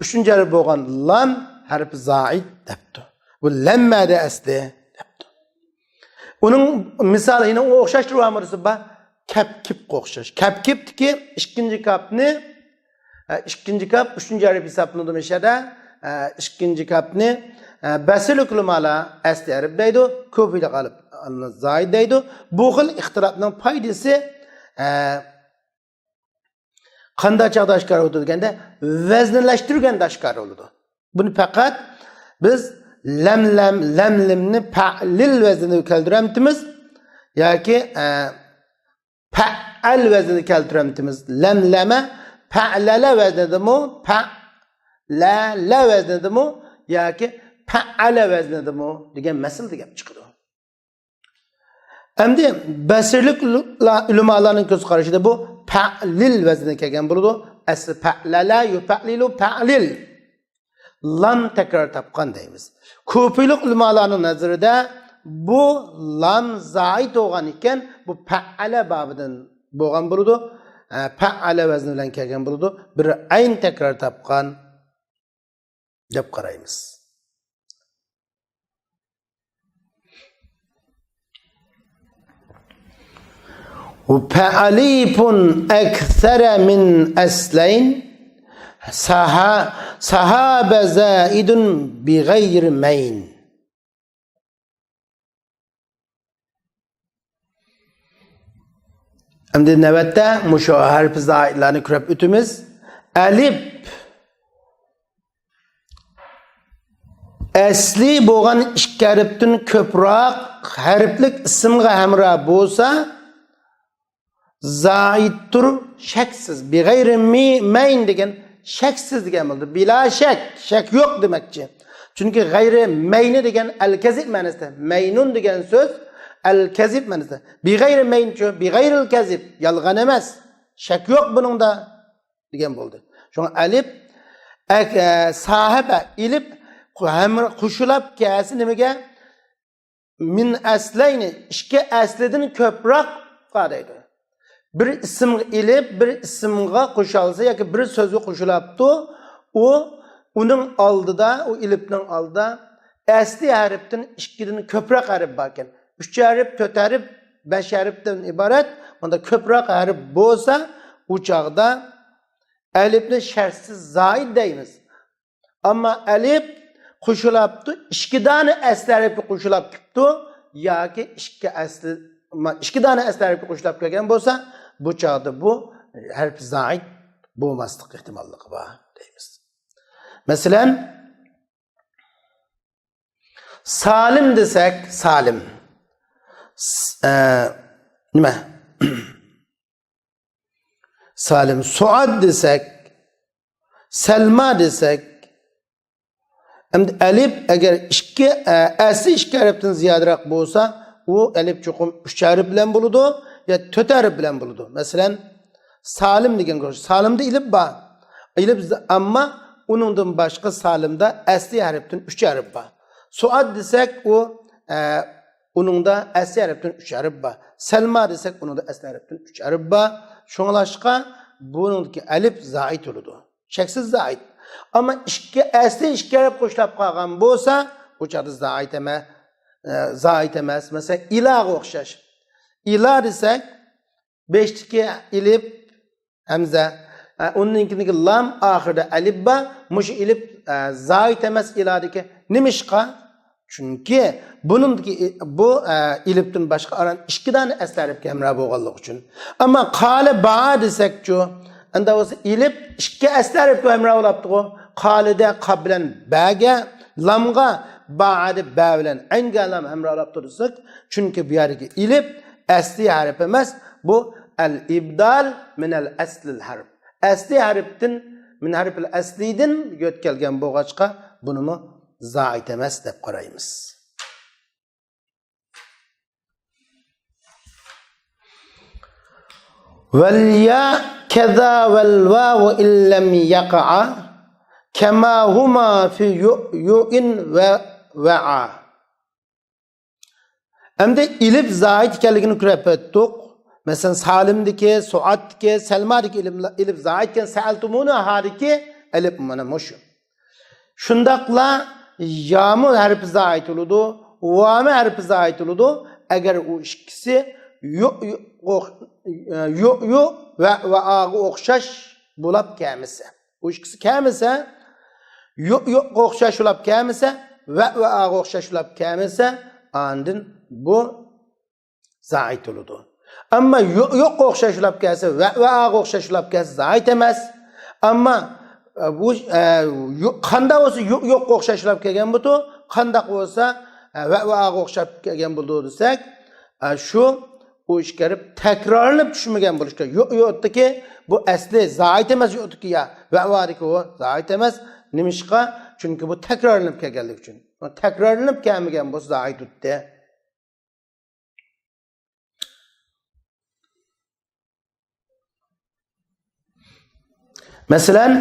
ئۈچىنچى ھەرپ بولغان لام ھەرپى زائىد دەپتۇ. بۇ لەممەدە ئەسلى دەپتۇ. ئۇنىڭ مىسالى، يەنە ئوخشاشتۇرۇۋالمىسا بار. كەپكىپقا ئوخشاش. كەپكىپتىكى ئىككىنچى كاپنى، ئە، ئىككىنچى كاپ ئۈچىنچى ھەرپ ھېسابلىنىدۇ مۇشۇ يەردە. ئە، ئىككىنچى كاپنى، ئە، بەسرىلىك ئۆلىمالار ئەسلى ھەرپ دەيدۇ، كۇفىلىق ئالىپ زائىد دەيدۇ. بۇ خىل ئىختىلاپنىڭ پايدىسى، ئە، قانداق چاغدا ئاشكارا بولىدۇ دېگەندە، ۋەزنلەشتۈرگەندە ئاشكارا بولىدۇ. بۇنى پەقەت بىز لەملەم، لەملىمنى پەئلىل ۋەزنىگە كەلتۈرەمتىمىز ياكى، ئە، پەئەل ۋەزنىگە كەلتۈرەمتىمىز. لەملەمە پەئلەلە ۋەزنىدىمۇ، پەئلەلە ۋەزنىدىمۇ ياكى پەئەلە ۋەزنىدىمۇ دېگەن مەسىلىدە گەپ چىقىدۇ. ئەمدى بەسرىلىك ئۆلىمالارنىڭ كۆز قارىشىدا بۇ پەئلىل ۋەزنىگە كەلگەن بولىدۇ. ئەسلى پەئلەلە، يۇپەئلىلۇ، پەئلىل. لام تەكرار تاپقان دەيمىز. كۇفىلىق ئۆلىمالارنىڭ نەزىرىدە بۇ لام زائىد بولغان ئىكەن، بۇ پەئەلە بابىدىن بولغان بولىدۇ. ئە، پەئەلە ۋەزنى بىلەن كەلگەن بولىدۇ. بىر ئەين تەكرار تاپقان دەپ قارايمىز. فألف أكثر من أصلين سها-، سهاب زائد بغير مين. ئەمدى نۆۋەتتە مۇشۇ ھەرپى زائىدلارنى كۆرۈپ ئۆتىمىز. ئەلىپ ئەسلى بولغان ئىككى ھەرپتىن كۆپرەك ھەرپلىك ئىسىمغا ھەمراھ بولسا، زائىدتۇر، شەكسىز. بىغەيرى مەين دېگەن شەكسىز دېگەن بولدى. بىلا شەك، شەك يوق دېمەكچى. چۈنكى غەيرى مەينى دېگەن ئەل كەزىب مەنىسىدە. مەينۇن دېگەن سۆز ئەل كەزىب مەنىسىدە. بىغەيرى مەينچۇ، بىغەيرىل كەزىب، يالغان ئەمەس. شەك يوق بۇنىڭدا دېگەن بولدى. شۇڭا ئەلىپ، ئەك-، ئە، ساھىبە، ئېلىپ، قو-، ھەمرا-، قوشۇلاپ كەلسە نېمىگە؟ مىن ئەسلەينى، ئىككى ئەسلىدىن كۆپرەكقە دەيدۇ. بىر ئىسىمغا ئېلىپ، بىر ئىسىمغا قوشالسا ياكى بىر سۆزگە قوشۇلاپتۇ، ئۇ، ئۇنىڭ ئالدىدا، ئۇ ئېلىپنىڭ ئالدىدا ئەسلى ھەرپتىن ئىككىدىن كۆپرەك ھەرپ باركەن. ئۈچ ھەرپ، تۆت ھەرپ، بەش ھەرپتىن ئىبارەت، مۇندا كۆپرەك ھەرپ بولسا، ئۇ چاغدا ئەلىپنى شەرتسىز زائىد دەيمىز. ئەمما ئەلىپ قوشۇلاپتۇ، ئىككى دانە ئەسلى ھەرپكە قوشۇلاپ كېلىپتۇ ياكى ئىككى ئەسلى، ما-، ئىككى دانە ئەسلى ھەرپكە قوشۇلاپ كەلگەن بولسا، بۇ چاغدا بۇ ھەرپ زائىد بولماسلىق ئېھتىماللىقى بار دەيمىز. مەسىلەن، سالىم دېسەك، سالىم. س-، ئە، نېمە؟ سالىم. سوئاد دېسەك، سەلما دېسەك، ئەمدى ئەلىپ ئەگەر ئىككى، ئە، ئەسلى ئىككى ھەرپتىن زىيادىراق بولسا، ئۇ ئەلىپ چوقۇم ئۈچ ھەرپ بىلەن بولىدۇ يا تۆت ھەرپ بىلەن بولىدۇ. مەسىلەن، سالىم دېگەن گۆش. سالىمدا ئېلىپ بار. ئېلىپ ز-، ئەمما ئۇنىڭدىن باشقا سالىمدا ئەسلى ھەرپتىن ئۈچ ھەرپ بار. سوئاد دېسەك، ئۇ، ئە، ئۇنىڭدا ئەسلى ھەرپتىن ئۈچ ھەرپ بار. سەلما دېسەك، ئۇنىڭدا ئەسلى ھەرپتىن ئۈچ ھەرپ بار. شۇڭلاشقا بۇنىڭدىكى ئەلىپ زائىد بولىدۇ. شەكسىز زائىد. ئەمما ئىككى، ئەسلى ئىككى ھەرپ قوشۇلاپ قالغان بولسا، ئۇ چاغدا زائىد ئەمە-، ئە، زائىد ئەمەس. مەسىلەن، ئىلاغا ئوخشاش. ئىلا دېسەك، بېشىدىكى ئېلىپ، ھەمزە، ئە، ئۇنىڭ كېيىنكى لام، ئاخىرىدا ئەلىپ بار. مۇشۇ ئېلىپ، ئە، زائىد ئەمەس ئىلادىكى. نېمىشقا؟ چۈنكى بۇنىڭدىكى ئى-، بۇ، ئە، ئېلىپتىن باشقا ئاران ئىككى دانە ئەسلى ھەرپكە ھەمراھ بولغانلىقى ئۈچۈن. ئەمما قالە با دېسەكچۇ؟ ئەندە بولسا ئېلىپ ئىككى ئەسلى ھەرپكە ھەمراھ بولاپتىغۇ. قالىدە قاپ بىلەن بەگە، لامغا، بادە بە بىلەن ئەينگە لام ھەمراھ بولاپتۇ دېسەك، چۈنكى بۇ يەردىكى ئېلىپ ئەسلى ھەرپ ئەمەس، بۇ ئەل ئىبدال مىنەل ئەسلىل ھەرپ. ئەسلى ھەرپتىن، مىن ھەرپىل ئەسلىدىن يۆتكەلگەن بولغاچقا، بۇنىمۇ زائىد ئەمەس دەپ قارايمىز. ۋەل يا كەزا ۋەل ۋاۋۇ ئىللەم يەقەئا كەما ھۇما فى يۇئيۇئىن ۋە ۋەئا. ئەمدى ئېلىپ زائىد ئىكەنلىكىنى كۆرۈپ ئۆتتۇق. مەسىلەن، سالىمدىكى، سوئاتتىكى، سەلمادىكى ئېلىپ، ئېلىپ زائىد ئىكەن، سەئەلتۇمۇنىھادىكى ئېلىپ مانا مۇشۇ. شۇنداقلا يامۇ ھەرپى زائىد بولىدۇ، ۋامۇ ھەرپى زائىد بولىدۇ. ئەگەر ئۇ ئىككىسى يۇ، يۇ، ئوخ-، يۇ، يۇ ۋە، ۋە ئاغا ئوخشاش بولاپ كەلمىسە. ئۇ ئىككىسى كەلمىسە، يۇ، يۇغا ئوخشاش بولاپ كەلمىسە، ۋە، ۋە ئاغا ئوخشاش بولاپ كەلمىسە، ئاندىن بۇ زائىد بولىدۇ. ئەمما يۇ، يۇغا ئوخشاش بولاپ كەلسە، ۋە، ۋە ئاغا ئوخشاش بولاپ كەلسە، زائىد ئەمەس. ئەمما، ئە، بۇ، ئە، يۇ، قانداق بولسا يۇ، يۇغا ئوخشاش بولاپ كەلگەن بولىدۇ، قانداق بولسا، ئە، ۋە، ۋە ئاغا ئوخشاپ كەلگەن بولىدۇ دېسەك، ئە، شۇ، ئۇ ئىككى ھەرپ تەكرارلىنىپ چۈشمىگەن بولۇشقا، يۇ، يۇدىكى بۇ ئەسلى زائىد ئەمەس، يۇدىكى يا، ۋە، ۋادىكى ئۇ زائىد ئەمەس. نېمىشقا؟ چۈنكى بۇ تەكرارلىنىپ كەلگەنلىكى ئۈچۈن. تەكرارلىنىپ كەلمىگەن بولسا زائىد بولاتتى. مەسىلەن،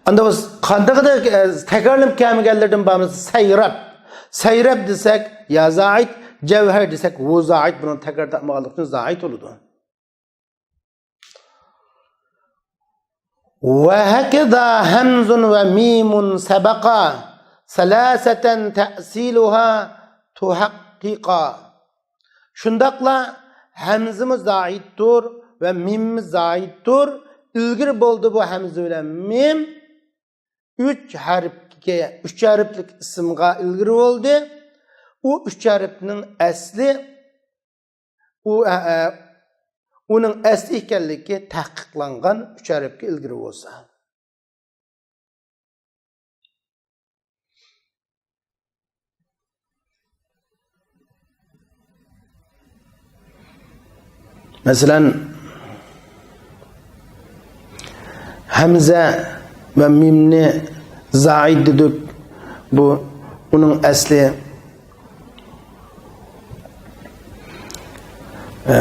ئەمدى بىز قانداقدا، ئە، تەكرارلىنىپ كەلمىگەنلىرىدىن بارمىز؟ سەيرەپ. سەيرەپ دېسەك، يا زائىد، جەۋھەر دېسەك، ۋۇ زائىد، بۇنىڭ تەكرار تاپمىغانلىقى ئۈچۈن زائىد بولىدۇ. ۋە ھەكەزا ھەمزۇن ۋە مىمۇن سەبەقا سەلاسەتەن تەسىلۇھا تۇھەققىقا. شۇنداقلا ھەمزىمۇ زائىدتۇر ۋە مىممۇ زائىدتۇر. ئىلگىرى بولدى بۇ ھەمزە بىلەن مىم. ئۈچ ھەرپكە، ئۈچ ھەرپلىك ئىسىمغا ئىلگىرى بولدى. ئۇ ئۈچ ھەرپنىڭ ئەسلى، ئۇ، ئە، ئە، ئۇنىڭ ئەسلى ئىكەنلىكى تەھقىقلانغان ئۈچ ھەرپكە ئىلگىرى بولسا. مەسىلەن، ھەمزە ۋە مىمنى زائىد دېدۇق. بۇ ئۇنىڭ ئەسلى، ئە،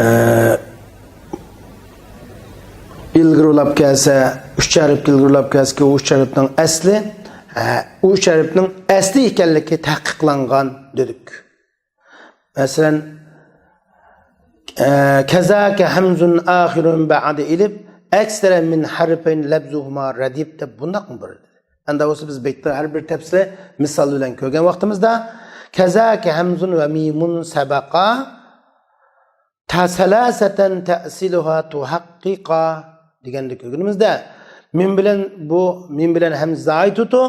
ئىلگىرى ئۇلاپ كەلسە، ئۈچ ھەرپكە ئىلگىرى ئۇلاپ كەلسىكى، ئۇ ئۈچ ھەرپنىڭ ئەسلى، ئە، ئۇ ئۈچ ھەرپنىڭ ئەسلى ئىكەنلىكى تەھقىقلانغان دېدۇق. مەسىلەن، ئە، كەزاكە ھەمزۇن ئاخىرۇن بەئدە ئېلىپ، ئەكسەرە مىن ھەرپەين لەبزۇھۇما رەدىپ دەپ بۇنداقمۇ بار ئىدى. ئەندى بولسا بىز بەيتنىڭ ھەر بىر تەپسىلى مىسال بىلەن كۆرگەن ۋاقتىمىزدا، كەزاكە ھەمزۇن ۋە مىمۇن سەبەقا، تا سەلاسەتەن تەسىلۇھا تۇھەققىقا دېگەندە كۆرگىنىمىزدە، مىم بىلەن بۇ، مىم بىلەن ھەمزە زائىد تۇتۇ،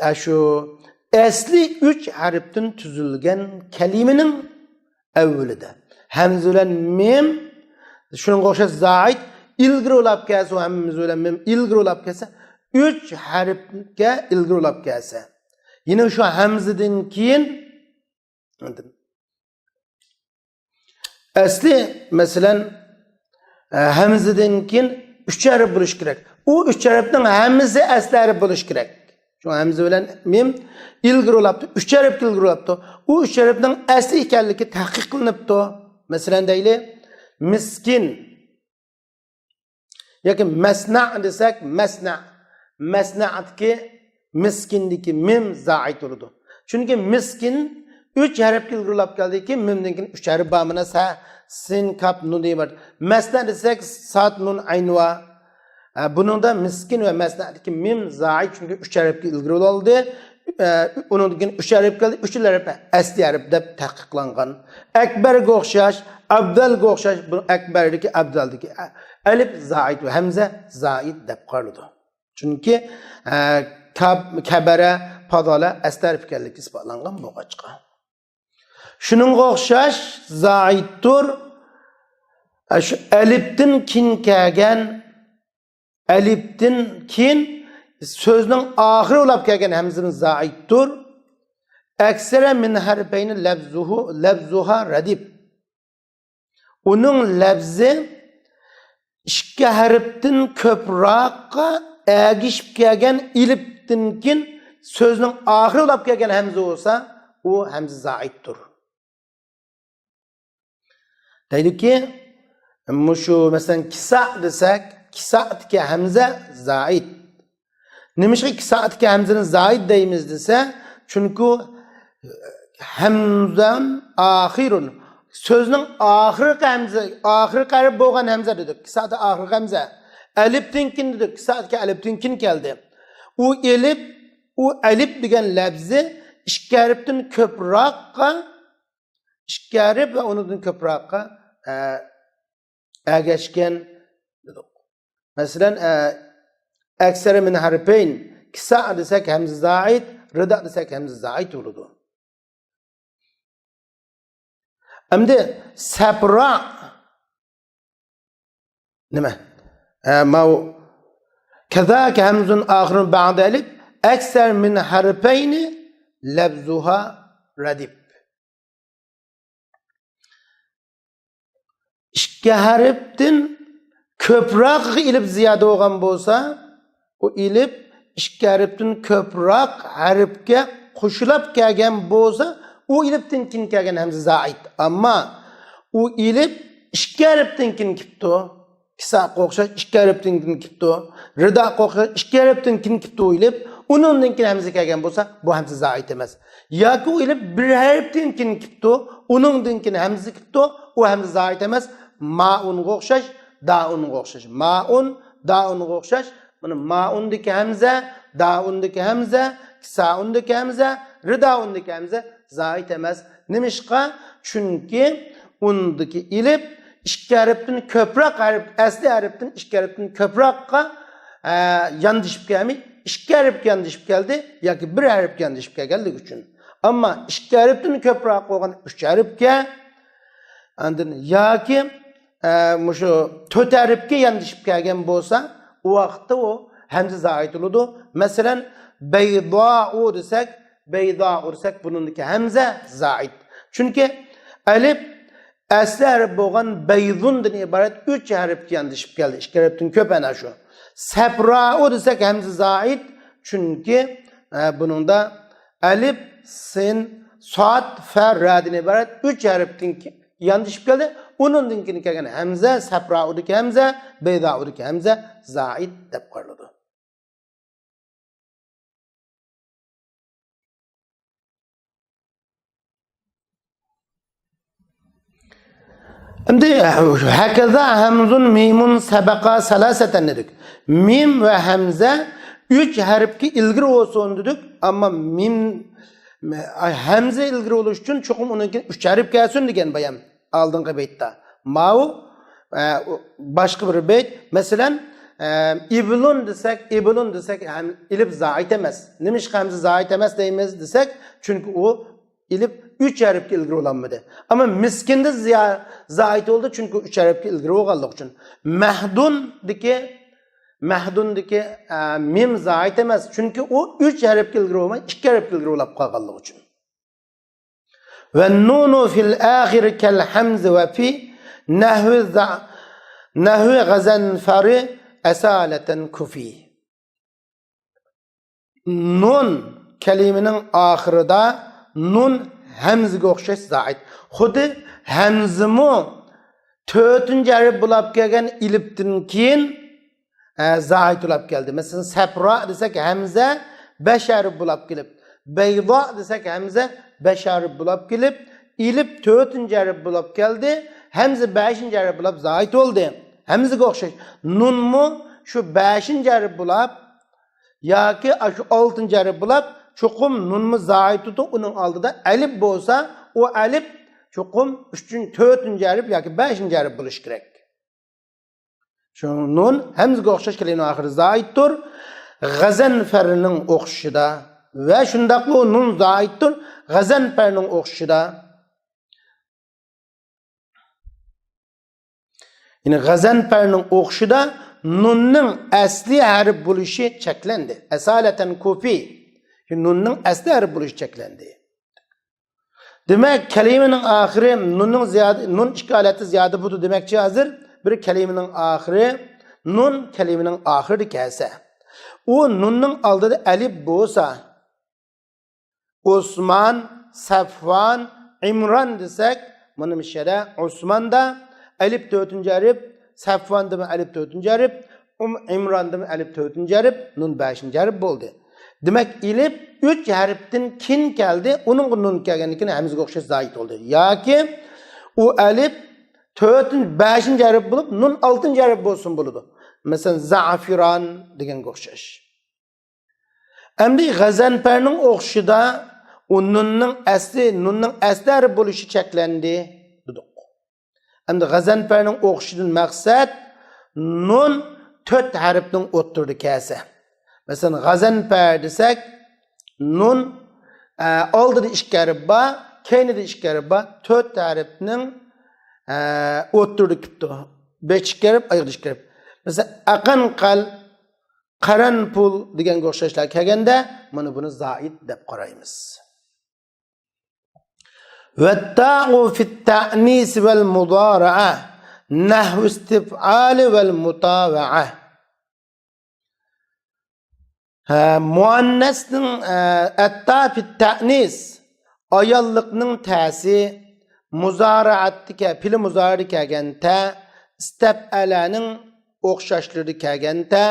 ئە، شۇ ئەسلى ئۈچ ھەرپتىن تۈزۈلگەن كەلىمىنىڭ ئەۋۋىلىدە ھەمزە بىلەن مىم، شۇنىڭغا ئوخشاش زائىد ئىلگىرى ئۇلاپ كەلسە، ھەمزە بىلەن مىم ئىلگىرى ئۇلاپ كەلسە، ئۈچ ھەرپكە ئىلگىرى ئۇلاپ كەلسە، يەنى شۇ ھەمزىدىن كېيىن ئەسلى، مەسىلەن، ئە، ھەمزىدىن كېيىن ئۈچ ھەرپ بولۇشى كېرەك. ئۇ ئۈچ ھەرپنىڭ ھەممىسى ئەسلى ھەرپ بولۇشى كېرەك. شۇڭا ھەمزە بىلەن مىم ئىلگىرى ئۇلاپتۇ، ئۈچ ھەرپكە ئىلگىرى ئۇلاپتۇ. ئۇ ئۈچ ھەرپنىڭ ئەسلى ئىكەنلىكى تەھقىقلىنىپتۇ. مەسىلەن، دەيلى، مىسكىن. ياكى مەسنە دېسەك، مەسنە. مەسنەدىكى مىسكىندىكى مىم زائىد بولىدۇ. چۈنكى مىسكىن ئۈچ ھەرپكە ئىلگىرى ئۇلاپ كەلدىكى، مىمدىن كېيىن ئۈچ ھەرپ بار. مانا سە، سىن، كاپ، نۇن دېگەن بار. مەسنە دېسەك، ساد، نۇن، ئەين، ۋا. ھە، بۇنىڭدا مىسكىن ۋە مەسنەدىكى مىم زائىد، چۈنكى ئۈچ ھەرپكە ئىلگىرى ئۇلالدى. ئە، ئۇنىڭدىن كېيىن ئۈچ ھەرپ كەلدى، ئۈچىلا ھەرپ ئەسلى ھەرپ دەپ تەھقىقلانغان. ئەكبەرگە ئوخشاش، ئابدالغا ئوخشاش، بۇ ئەكبەردىكى، ئابدالدىكى ئە-، ئەلىپ زائىد ۋە ھەمزە زائىد دەپ قارىلىدۇ. چۈنكى، ئە، كاب-، كەبەرە، پادالە ئەسلى ھەرپ ئىكەنلىكى ئىسپاتلانغان بولغاچقا. شۇنىڭغا ئوخشاش زائىدتۇر. ئە، شۇ ئەلىپتىن كېيىن كەلگەن، ئەلىپتىن كېيىن سۆزنىڭ ئاخىرى بولاپ كەلگەن ھەمزىمۇ زائىدتۇر. ئەكسەرە مىن ھەرپەينى لەفزۇھۇ، لەفزۇھا رەدىپ. ئۇنىڭ لەپزى ئىككى ھەرپتىن كۆپرەككە ئەگىشىپ كەلگەن ئېلىپتىن كېيىن سۆزنىڭ ئاخىرى بولاپ كەلگەن ھەمزە بولسا، ئۇ ھەمزە زائىدتۇر. دەيدۇكى، مۇشۇ، مەسىلەن، كىسا دېسەك، كىسادىكى ھەمزە زائىد. نېمىشقا كىسادىكى ھەمزىنى زائىد دەيمىز دېسە، چۈنكى ھەمزەن ئاخىرۇن. سۆزنىڭ ئاخىرقى ھەمزە، ئاخىرقى ھەرپ بولغان ھەمزە دېدۇق. كىسادە ئاخىرقى ھەمزە. ئەلىپتىن كېيىن دېدۇق. كىسادىكى ئەلىپتىن كېيىن كەلدى. ئۇ ئېلىپ، ئۇ ئەلىپ دېگەن لەپزى ئىككى ھەرپتىن كۆپرەككە، ئىككى ھەرپ ۋە ئۇنىڭدىن كۆپرەككە، ئە، ئەگەشكەن دېدۇق. مەسىلەن، ئە، ئەكسەرە مىن ھەرپەين، كىسا دېسەك ھەمزە زائىد، رىدا دېسەك ھەمزە زائىد بولىدۇ. ئەمدى سەپرا نېمە؟ ئە، ماۋۇ كەزاكە ھەمزۇن ئاخىرۇن بەئدە ئەلىپ، ئەكسەر مىن ھەرپەينى لەفزۇھا رەدىپ. ئىككى ھەرپتىن كۆپرەك ئېلىپ زىيادە بولغان بولسا، ئۇ ئېلىپ ئىككى ھەرپتىن كۆپرەك ھەرپكە قوشۇلۇپ كەلگەن بولسا، ئۇ ئېلىپتىن كېيىن كەلگەن ھەمزە زائىد. ئەمما ئۇ ئېلىپ ئىككى ھەرپتىن كېيىن كېلىپتۇ. كىساغا ئوخشاش ئىككى ھەرپتىن كېيىن كېلىپتۇ. رىداغا ئوخشاش ئىككى ھەرپتىن كېيىن كېلىپتۇ ئېلىپ، ئۇنىڭدىن كېيىن ھەمزە كەلگەن بولسا، بۇ ھەمزە زائىد ئەمەس. ياكى ئۇ ئېلىپ بىر ھەرپتىن كېيىن كېلىپتۇ، ئۇنىڭدىن كېيىن ھەمزە كېلىپتۇ، ئۇ ھەمزە زائىد ئەمەس. مائۇنغا ئوخشاش، دائۇنغا ئوخشاش. مائۇن، دائۇنغا ئوخشاش. مانا مائۇندىكى ھەمزە، دائۇندىكى ھەمزە، كىسائۇندىكى ھەمزە، رىدائۇندىكى ھەمزە زائىد ئەمەس. نېمىشقا؟ چۈنكى ئۇندىكى ئېلىپ ئىككى ھەرپتىن كۆپرەك ھەرپ، ئەسلى ھەرپتىن ئىككى ھەرپتىن كۆپرەككە، ئە، ياندىشىپ كەلمەي، ئىككى ھەرپكە ياندىشىپ كەلدى ياكى بىر ھەرپكە ياندىشىپ كەلگەنلىكى ئۈچۈن. ئەمما ئىككى ھەرپتىن كۆپرەك بولغان ئۈچ ھەرپكە، ئاندىن ياكى، ئە، مۇشۇ تۆت ھەرپكە ياندىشىپ كەلگەن بولسا، ئۇ ۋاقىتتا ئۇ ھەمزە زائىت بولىدۇ. مەسىلەن، بەيدائۇ دېسەك، بەيدائۇ دېسەك، بۇنىڭدىكى ھەمزە زائىت. چۈنكى ئەلىپ ئەسلى ھەرپ بولغان بەيزۇندىن ئىبارەت ئۈچ ھەرپكە ياندىشىپ كەلدى. ئىككى ھەرپتىن كۆپ ئەنە شۇ. سەپرائۇ دېسەك ھەمزە زائىت. چۈنكى، ئە، بۇنىڭدا ئەلىپ، سىن، ساد، فە، رەدىن ئىبارەت ئۈچ ھەرپتىن كى-، ياندىشىپ كەلدى. ئۇنىڭدىن كېيىن كەلگەن ھەمزە، سەپرائۇدىكى ھەمزە، بەيزائۇدىكى ھەمزە زائىت دەپ قارىلىدۇ. ئەمدى ھەكەزا ھەمزۇن مىمۇن سەبەقا سەلاسەتەن دېدۇق. مىم ۋە ھەمزە ئۈچ ھەرپكە ئىلگىرى بولسۇن دېدۇق. ئەمما مىم، ھەمزە ئىلگىرى بولۇش ئۈچۈن چوقۇم ئۇنىڭ كېيىن ئۈچ ھەرپ كەلسۇن دېگەن بايام ئالدىنقى بەيتتە. ماۋۇ، ئە، باشقا بىر بەيت. مەسىلەن، ئە، ئىبلۇن دېسەك، ئىبلۇن دېسەك، ھەم-، ئېلىپ زائىت ئەمەس. نېمىشقا ھەمزە زائىت ئەمەس دەيمىز دېسەك، چۈنكى ئۇ ئېلىپ ئۈچ ھەرپكە ئىلگىرى بولالمىدى. ئەمما مىسكىندە زىيا-، زائىت بولدى، چۈنكى ئۈچ ھەرپكە ئىلگىرى بولغانلىقى ئۈچۈن. مەھدۇندىكى، مەھدۇندىكى، ئە، مىم زائىت ئەمەس، چۈنكى ئۇ ئۈچ ھەرپكە ئىلگىرى بولماي، ئىككى ھەرپكە ئىلگىرى بولاپ قالغانلىقى ئۈچۈن. ۋەننۇنۇ فىل ئاخىرى كەل ھەمزە ۋە فى نەھۋى زە-، نەھۋى غەزەنفەرى ئەسالەتەن كۇفى. نۇن كەلىمىنىڭ ئاخىرىدا نۇن ھەمزىگە ئوخشاش زائىت. خۇددى ھەمزىمۇ تۆتىنچى ھەرپ بولاپ كەلگەن ئېلىپتىن كېيىن، ئە، زائىت بولاپ كەلدى. مەسىلەن، سەپرا دېسەك، ھەمزە بەش ھەرپ بولاپ كېلىپ، بەيزا دېسەك، ھەمزە بەش ھەرپ بولاپ كېلىپ، ئېلىپ تۆتىنچى ھەرپ بولاپ كەلدى، ھەمزە بەشىنچى ھەرپ بولاپ زائىت بولدى. ھەمزىگە ئوخشاش. نۇنمۇ شۇ بەشىنچى ھەرپ بولاپ، ياكى ئاشۇ ئالتىنچى ھەرپ بولاپ، چوقۇم نۇنمۇ زائىت تۇتۇپ، ئۇنىڭ ئالدىدا ئەلىپ بولسا، ئۇ ئەلىپ چوقۇم ئۈچىنچى، تۆتىنچى ھەرپ ياكى بەشىنچى ھەرپ بولۇشى كېرەك. شۇ نۇن ھەمزىگە ئوخشاش كەلىمىنىڭ ئاخىرى زائىتتۇر. غەزەنفەرنىڭ ئوخشىشىدا ۋە شۇنداقلا نۇن زائىتتۇر. غەزەنپەرنىڭ ئوخشىشىدا. يەنى غەزەنپەرنىڭ ئوخشىشىدا نۇننىڭ ئەسلى ھەرپ بولۇشى چەكلەندى. ئەسالەتەن كۇفى. نۇننىڭ ئەسلى ھەرپ بولۇشى چەكلەندى. دېمەك، كەلىمىنىڭ ئاخىرى نۇننىڭ زىيادە، نۇن ئىككى ھالەتتە زىيادە بولىدۇ دېمەكچى ھازىر. بىر كەلىمىنىڭ ئاخىرى، نۇن كەلىمىنىڭ ئاخىرىدا كەلسە. ئۇ نۇننىڭ ئالدىدا ئەلىپ بولسا، ئوسمان، سەفۋان، ئىمران دېسەك، مانا مۇشۇ يەردە ئوسماندا ئەلىپ تۆتىنچى ھەرپ، سەفۋاندىمۇ ئەلىپ تۆتىنچى ھەرپ، ئۇم-، ئىمراندىمۇ ئەلىپ تۆتىنچى ھەرپ، نۇن بەشىنچى ھەرپ بولدى. دېمەك، ئېلىپ ئۈچ ھەرپتىن كېيىن كەلدى، ئۇنىڭغا نۇن كەلگەندىن كېيىن ھەمزىگە ئوخشاش زايىت بولدى. ياكى ئۇ ئەلىپ تۆتىنچى، بەشىنچى ھەرپ بولۇپ، نۇن ئالتىنچى ھەرپ بولسۇن بولىدۇ. مەسىلەن، زەئەفىران دېگەنگە ئوخشاش. ئەمدى غەزەنپەرنىڭ ئوخشىشىدا ئۇ نۇننىڭ ئەسلى، نۇننىڭ ئەسلى ھەرپ بولۇشى چەكلەندى دېدۇق. ئەمدى غەزەنپەرنىڭ ئوخشىشىدىن مەقسەت نۇن تۆت ھەرپنىڭ ئوتتۇرىدا كەلسە. مەسىلەن، غەزەنپەر دېسەك، نۇن، ئە، ئالدىدا ئىككى ھەرپ بار، كەينىدە ئىككى ھەرپ بار، تۆت ھەرپنىڭ، ئە، ئوتتۇرىدا كېلىپتۇ. بېشىدا ئىككى ھەرپ، ئايىغىدا ئىككى ھەرپ. مەسىلەن، ئەقەنقەل، قەرەنپۇل دېگەنگە ئوخشاشلار كەلگەندە، مانا بۇنى زائىت دەپ قارايمىز. ۋەتتائۇ فىتتەئنىس ۋەل مۇزارەئە نەھۋۇ ئىستىفئالى ۋەل مۇتاۋەئە. ھە، مۇئەننەسنىڭ، ئە، ئەتتا فىتتەئنىس، ئاياللىقنىڭ تەسى، مۇزارەئەتتە كە-، پېئىل مۇزارىئدا كەلگەن تە، ئىستەپئەلەنىڭ ئوخشاشلىرىدا كەلگەن تە،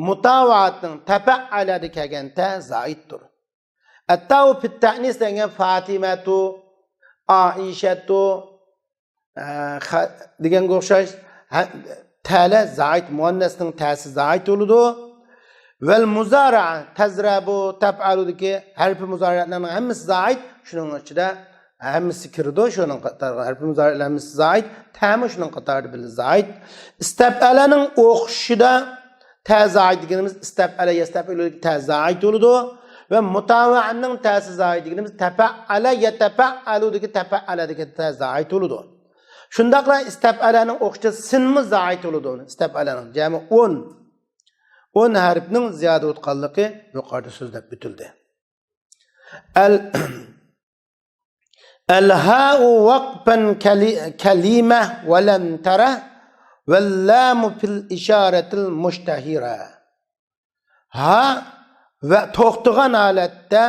مۇتاۋەئاتنىڭ تەپەئەلەدە كەلگەن تە زائىتتۇر. ئەتتاۋۇ پىتتەئنىس دېگەن فاتىمەتۇ، ئائىشەتۇ، ئە، خە-، دېگەنگە ئوخشاش، ھە، تەلە زائىت، مۇئەننەسنىڭ تەسى زائىت بولىدۇ. ۋەل مۇزارەئە، تەزرەبۇ، تەپئەلۇدىكى ھەرپى مۇزارەئەتلەرنىڭ ھەممىسى زائىت، شۇنىڭ ئىچىدە ھەممىسى كىرىدۇ، شۇنىڭ قاتارىغا ھەرپى مۇزارەئەتلەر ھەممىسى زائىت، تەمۇ شۇنىڭ قاتارىدا بىللە زائىت. ئىستەپئەلەنىڭ ئوخشىشىدا تە زائىت دېگىنىمىز ئىستەپئەلە يەستەپئىلۇدىكى تە زائىت بولىدۇ. ۋە مۇتاۋەئەنىڭ تەسى زائىت دېگىنىمىز تەپەئەلە يەتەپەئەلۇدىكى تەپەئەلەدىكى تە زائىت بولىدۇ. شۇنداقلا ئىستەپئەلەنىڭ ئوخشىشى سىنمۇ زائىد بولىدۇ. ئىستەپئەلەنىڭ جەمئى ئون. ئون ھەرپنىڭ زىيادە ئوتقانلىقى يۇقىرىدا سۆزلەپ ئۆتۈلدى. ئەل، ئەلھائۇ ۋەقفەن كەلىمە ۋەلەم تەرە ۋەللامۇ فىل ئىشارەتىل مۇشتەھىرە. ھا ۋە توختىغان ھالەتتە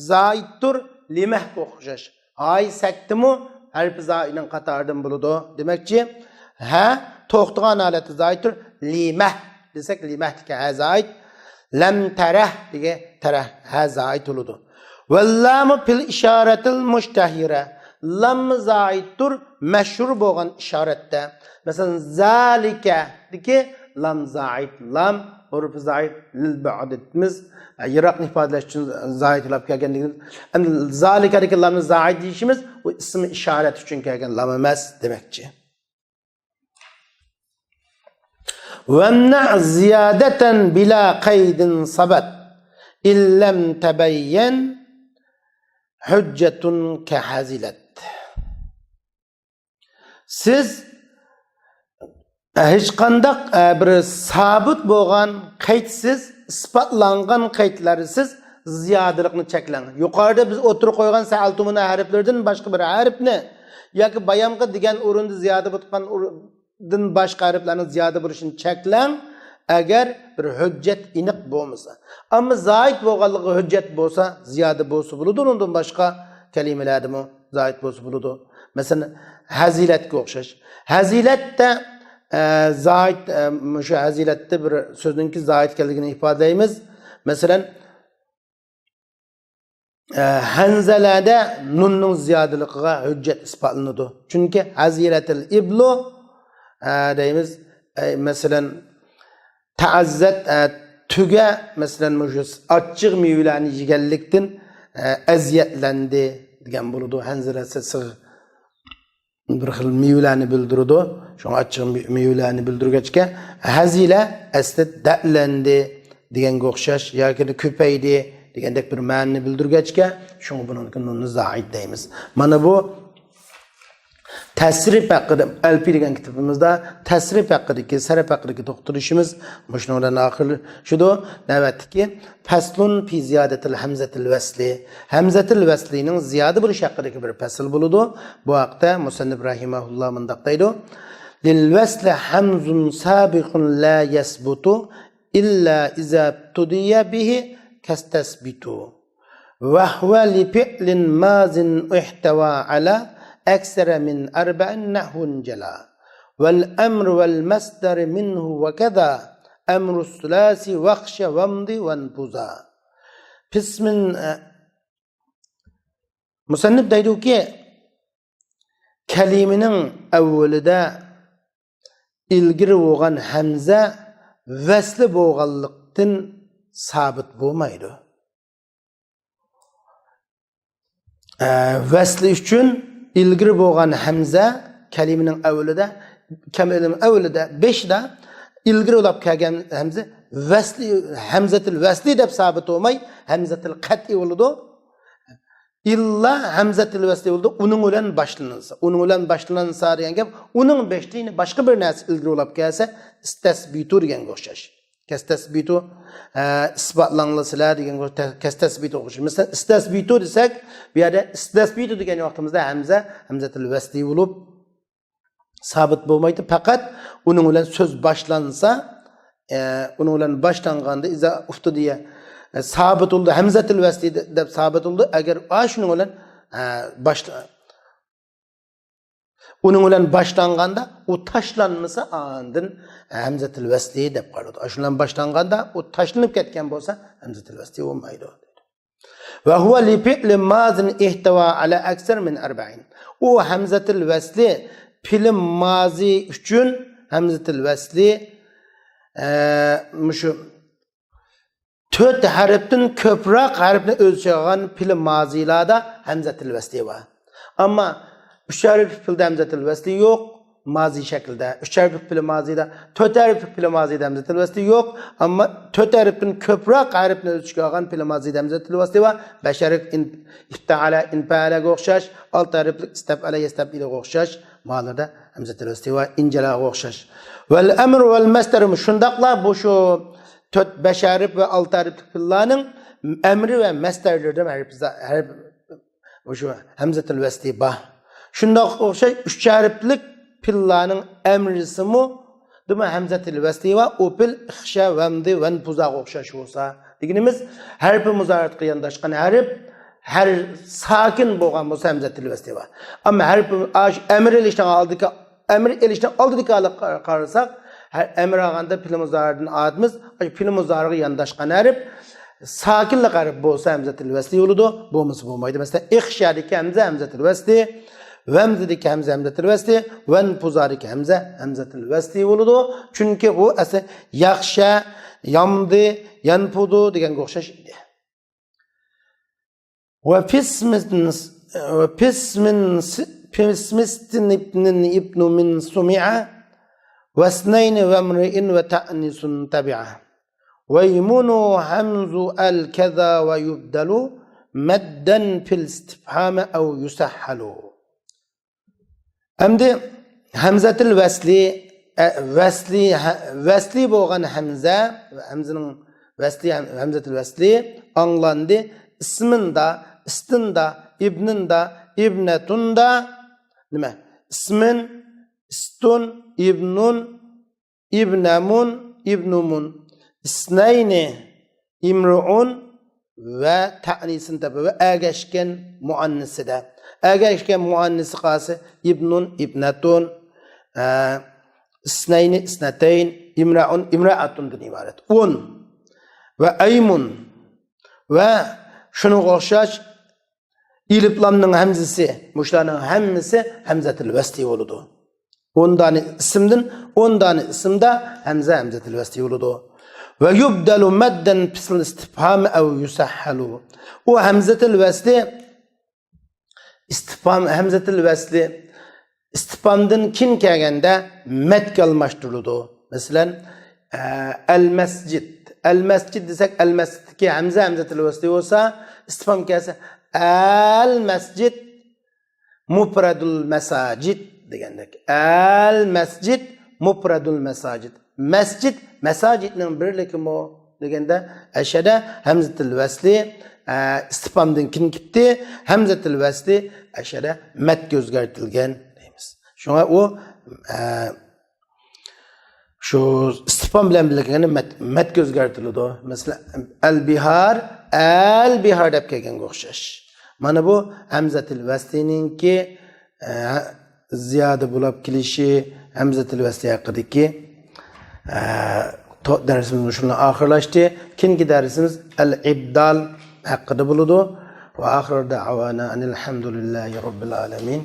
زائىدتۇر، لىمەھكە ئوخشاش. ھاي سەكتىمۇ ھەرپى زائىدنىڭ قاتارىدىن بولىدۇ دېمەكچى. ھە توختىغان ھالەتتە زائىدتۇر، لىمەھ دېسەك، لىمەھتىكى ھە زائىد، لەم تەرەھ دېگەن تەرەھ ھە زائىد بولىدۇ. ۋەللامۇ پىل ئىشارەتىل مۇشتەھىرە. لاممۇ زائىدتۇر، مەشھۇر بولغان ئىشارەتتە. مەسىلەن، زالىكەدىكى لام زائىد، لام ھۇرۇپى زائىد، لىل بەئدىمىز، يىراقنى ئىپادىلەش ئۈچۈن زائىد قىلىپ كەلگەندىكىن، ئەمدى زالىكەدىكى لامنى زائىد دېيىشىمىز، ئۇ ئىسمى ئىشارەت ئۈچۈن كەلگەن لام ئەمەس دېمەكچى. وامنع زيادة بلا قيد صبت إن لم تبين حجة كهزلت. سىز ھېچقانداق، ئە، بىر سابىت بولغان قەيتسىز، ئىسپاتلانغان قەيتلەرسىز زىيادىلىقنى چەكلەڭ. يۇقىرىدا بىز ئوتتۇرىغا قويغان سەئەلتۇمۇنى ھەرپلىرىدىن باشقا بىر ھەرپنى ياكى بايامقى دېگەن ئورۇندا زىيادە بولغان ئورۇندىن باشقا ھەرپلەرنىڭ زىيادە بولۇشىنى چەكلەڭ، ئەگەر بىر ھۆججەت ئېنىق بولمىسا. ئەمما زائىد بولغانلىقى ھۆججەت بولسا، زىيادە بولسا بولىدۇ، ئۇنىڭدىن باشقا كەلىمىلەردىمۇ زائىد بولسا بولىدۇ. مەسىلەن، ھەزىلەتكە ئوخشاش. ھەزىلەتتە، ئە، زائىد، ئە، مۇشۇ ھەزىلەتتە بىر سۆزنىڭكى زائىد ئىكەنلىكىنى ئىپادىلەيمىز. مەسىلەن، ئە، ھەنزەلەدە نۇننىڭ زىيادىلىقىغا ھۆججەت ئىسپاتلىنىدۇ. چۈنكى ھەزىلەتىل ئىبلۇ، ئە، دەيمىز، ئە، مەسىلەن، تەئەززەت، ئە، تۆگە، مەسىلەن، مۇشۇ ئاچچىق مېۋىلەرنى يېگەنلىكتىن، ئە، ئەزىيەتلەندى دېگەن بولىدۇ. ھەنزىلە سېسىغ بىر خىل مېۋىلەرنى بىلدۈرىدۇ. شۇڭا ئاچچىق مې-، مېۋىلەرنى بىلدۈرگەچكە، ھەزىلە ئەسلى دەردلەندى دېگەنگە ئوخشاش ياكى كۆپەيدى دېگەندەك بىر مەنىنى بىلدۈرگەچكە، شۇڭا بۇنىڭدىكى نۇننى زائىد دەيمىز. مانا بۇ تەسرىپ ھەققىدە، ئەلپى دېگەن كىتابىمىزدا تەسرىپ ھەققىدىكى، سەرپ ھەققىدىكى توختىلىشىمىز مۇشۇنىڭ بىلەن ئاخىرلىشىدۇ. نۆۋەتتىكى فەسلۇن فى زىيادەتىل ھەمزەتىل ۋەسلى. ھەمزەتىل ۋەسلىنىڭ زىيادە بولۇش ھەققىدىكى بىر پەسىل بولىدۇ. بۇ ھەقتە مۇسەننىپ رەھىمەھۇللا مۇنداق دەيدۇ: لىل ۋەسلى ھەمزۇن سابىقۇن لا يەسبۇتۇ إلا إذا ابتدي به كاستثبت، وهو لفعل ماض احتوى على أكثر من أربع نحو جلا، والأمر والمصدر منه وكذا أمر الثلاثي واخش وامض وانفذا. بسم، مۇسەننىپ دەيدۇكى، كەلىمىنىڭ ئەۋۋىلىدە ئىلگىرى بولغان ھەمزە ۋەسلى بولغانلىقتىن سابىت بولمايدۇ. ئە، ۋەسلى ئۈچۈن ئىلگىرى بولغان ھەمزە، كەلىمىنىڭ ئەۋۋىلىدە، كەلىمىنىڭ ئەۋۋىلىدە، بېشىدا ئىلگىرى بولۇپ كەلگەن ھەمزە ۋەسلى، ھەمزەتىل ۋەسلى دەپ سابىت بولماي، ھەمزەتىل قەتئىي بولىدۇ. ئىللا ھەمزەتىل ۋەسلى بولىدۇ، ئۇنىڭ بىلەن باشلىنىلسا. ئۇنىڭ بىلەن باشلىنىلسا دېگەن گەپ، ئۇنىڭ بېشىدا يەنە باشقا بىر نەرسە ئىلگىرى بولۇپ كەلسە، ئىستەسبىتۇ دېگەنگە ئوخشاش. كەستەسبىتۇ، ئە، ئىسپاتلاڭلار سىلەر دېگەنگە ئوخشاش، كەستەسبىتۇ ئوخشاش. مەسىلەن، ئىستەسبىتۇ دېسەك، بۇ يەردە ئىستەسبىتۇ دېگەن ۋاقتىمىزدا ھەمزە، ھەمزەتىل ۋەسلى بولۇپ، سابىت بولمايدۇ. پەقەت ئۇنىڭ بىلەن سۆز باشلانسا، ئە، ئۇنىڭ بىلەن باشلانغاندا، ئىزا ئۇفتۇدىيە، ئە، سابىت بولدى، ھەمزەتىل ۋەسلى دە-، دەپ سابىت بولدى. ئەگەر ئاشۇنىڭ بىلەن، ئە، باشلا-، ئۇنىڭ بىلەن باشلانغاندا، ئۇ تاشلانمىسا، ئاندىن ھەمزەتىل ۋەسلى دەپ قارىلىدۇ. ئاشۇ بىلەن باشلانغاندا، ئۇ تاشلىنىپ كەتكەن بولسا، ھەمزەتىل ۋەسلى بولمايدۇ. ۋە ھۇۋە لىفىئلى مازىن ئىھتەۋا ئەلا ئەكسەر مىن ئەربەئىن. ئۇ ھەمزەتىل ۋەسلى پېئىل مازى ئۈچۈن ھەمزەتىل ۋەسلى، ئە، مۇشۇ تۆت ھەرپتىن كۆپرەك ھەرپنى ئۆز ئىچىگە ئالغان پېئىل مازىلاردا ھەمزەتىل ۋەسلى بار. ئەمما ئۈچ ھەرپلىك پېئىلدە ھەمزەتىل ۋەسلى يوق، مازى شەكلىدە. ئۈچ ھەرپلىك پېئىل مازىدا، تۆت ھەرپلىك پېئىل مازىدا ھەمزەتىل ۋەسلى يوق. ئەمما تۆت ھەرپتىن كۆپرەك ھەرپنى ئۆز ئىچىگە ئالغان پېئىل مازىدا ھەمزەتىل ۋەسلى بار. بەش ھەرپلىك ئىن-، ئىفتەئەلە، ئىنپەئەلەگە ئوخشاش، ئالتە ھەرپلىك ئىستەپئەلە، يەستەپئىلىگە ئوخشاش مالىدا ھەمزەتىل ۋەسلى ۋە ئىنجىلارغا ئوخشاش. ۋەل ئەمر ۋەل مەستەر، شۇنداقلا بۇ شۇ تۆت، بەش ھەرپ ۋە ئالتە ھەرپلىك پېئىللارنىڭ ئەمرى ۋە مەستەرلىرىدە ھەرپ، ھەرپ، شۇ ھەمزەتىل ۋەسلى بار. شۇنداق ئوخشاش ئۈچ ھەرپلىك پېئىللارنىڭ ئەمرىسىمۇ دېمە ھەمزەتىل ۋەسلى ۋە ئۇ پېئىل ئىخشا، ۋەمدى، ۋەنپۇزاغا ئوخشاش بولسا، دېگىنىمىز ھەرپى مۇزارىئەتقە يانداشقان ھەرپ، ھەر ساكىن بولغان بولسا ھەمزەتىل ۋەسلى بار. ئەمما ھەرپى ئاش ئەمر ئېلىشنىڭ ئالدىكى، ئەمر ئېلىشنىڭ ئالدىدىكى ھالقا قارىساق، ھەر ئەمر ئالغاندا پېئىل مۇزارىئدىن ئادىمىز پېئىل مۇزارىئغا يانداشقان ھەرپ، ساكىنلىق ھەرپ بولسا ھەمزەتىل ۋەسلى بولىدۇ، بولمىسا بولمايدۇ. مەسىلەن، ئىخشادىكى ھەمزە ھەمزەتىل ۋەسلى، ۋەمزىدىكى ھەمزە ھەمزەتىل ۋەسلى، ۋەنپۇزادىكى ھەمزە ھەمزەتىل ۋەسلى بولىدۇ. چۈنكى بۇ ئەسلى ياخشا، يامدى، يەنپۇدۇ دېگەنگە ئوخشاش ئىدى. ۋە پىسمىس-، ۋە پىسمىن-، پىسمىستىن ئىبنىن ئىبنۇ مىن سۇمىئە، ۋەسنەينى ۋەمرىئىن ۋە تەئنىسۇن تەبىئە. ۋەيمۇنۇ ھەمزۇ ئەل كەزا ۋە يۇبدەلۇ، مەددەن پىل ئىستىفھامى ئەۋ يۇسەھھەلۇ. ئەمدى ھەمزەتىل ۋەسلى، ئە، ۋەسلى، ھە، ۋەسلى بولغان ھەمزە، ھەمزىنىڭ ۋەسلى، ھەم-، ھەمزەتىل ۋەسلى ئاڭلاندى. ئىسمىندا، ئىستىندا، ئىبنىندا، ئىبنەتۇندا، نېمە؟ ئىسمىن، ئىستۇن، ئىبنۇن، ئىبنەمۇن، ئىبنۇمۇن، ئىسنەينى، ئىمرۇئۇن ۋە تەئنىسىن تەبىئە ۋە ئەگەشكەن مۇئەننىسىدە. ئەگەشكەن مۇئەننىسى قالسا ئىبنۇن، ئىبنەتۇن، ئە، ئىسنەينى، ئىسنەتەين، ئىمرەئۇن، ئىمرەئەتۇندىن ئىبارەت. ئۇن ۋە ئەيمۇن ۋە شۇنىڭغا ئوخشاش ئېلىپلامنىڭ ھەمزىسى، مۇشۇلارنىڭ ھەممىسى ھەمزەتىل ۋەسلى بولىدۇ. ئون دانە ئىسىمدىن، ئون دانە ئىسىمدا ھەمزە ھەمزەتىل ۋەسلى بولىدۇ. ۋە يۇبدەلۇ مەددەن پىسل ئىستىفھام ئەۋ يۇسەھھەلۇ. ئۇ ھەمزەتىل ۋەسلى، ئىستىفھام، ھەمزەتىل ۋەسلى ئىستىفھامدىن كېيىن كەلگەندە مەدگە ئالماشتۇرۇلىدۇ. مەسىلەن، ئە، ئەل مەسجىد. ئەل مەسجىد دېسەك، ئەل مەسجىدتىكى ھەمزە ھەمزەتىل ۋەسلى بولسا، ئىستىفھام كەلسە، ئەل مەسجىد مۇپرەدۇل مەساجىد دېگەندەك. ئەل مەسجىد مۇپرەدۇل مەساجىد. مەسجىد، مەساجىدنىڭ بىرلىكىمۇ دېگەندە، ئەشەدە ھەمزىتىل ۋەسلى، ئە، ئىستىفامدىن كېيىن كېتتى. ھەمزىتىل ۋەسلى ئەشەدە مەتكە ئۆزگەرتىلگەن دەيمىز. شۇڭا ئۇ، ئە، شۇ ئىستىفام بىلەن بىللە كەلگەندە مەت، مەتكە ئۆزگەرتىلىدۇ. مەسىلەن، ئەل بىھار، ئەل بىھار دەپ كەلگەنگە ئوخشاش. مانا بۇ ھەمزەتىل ۋەسلىنىڭكى، ئە، زىيادە بولاپ كېلىشى، ھەمزەتىل ۋەسلى ھەققىدىكى، ئە، تو-، دەرسىمىز مۇشۇ بىلەن ئاخىرلاشتى. كېيىنكى دەرسىمىز ئەل ئىبدال ھەققىدە بولىدۇ. ۋە ئاخىر دەئۋانا ئەنىل ھەمدۇلىللاھى رەببىل ئالەمىن.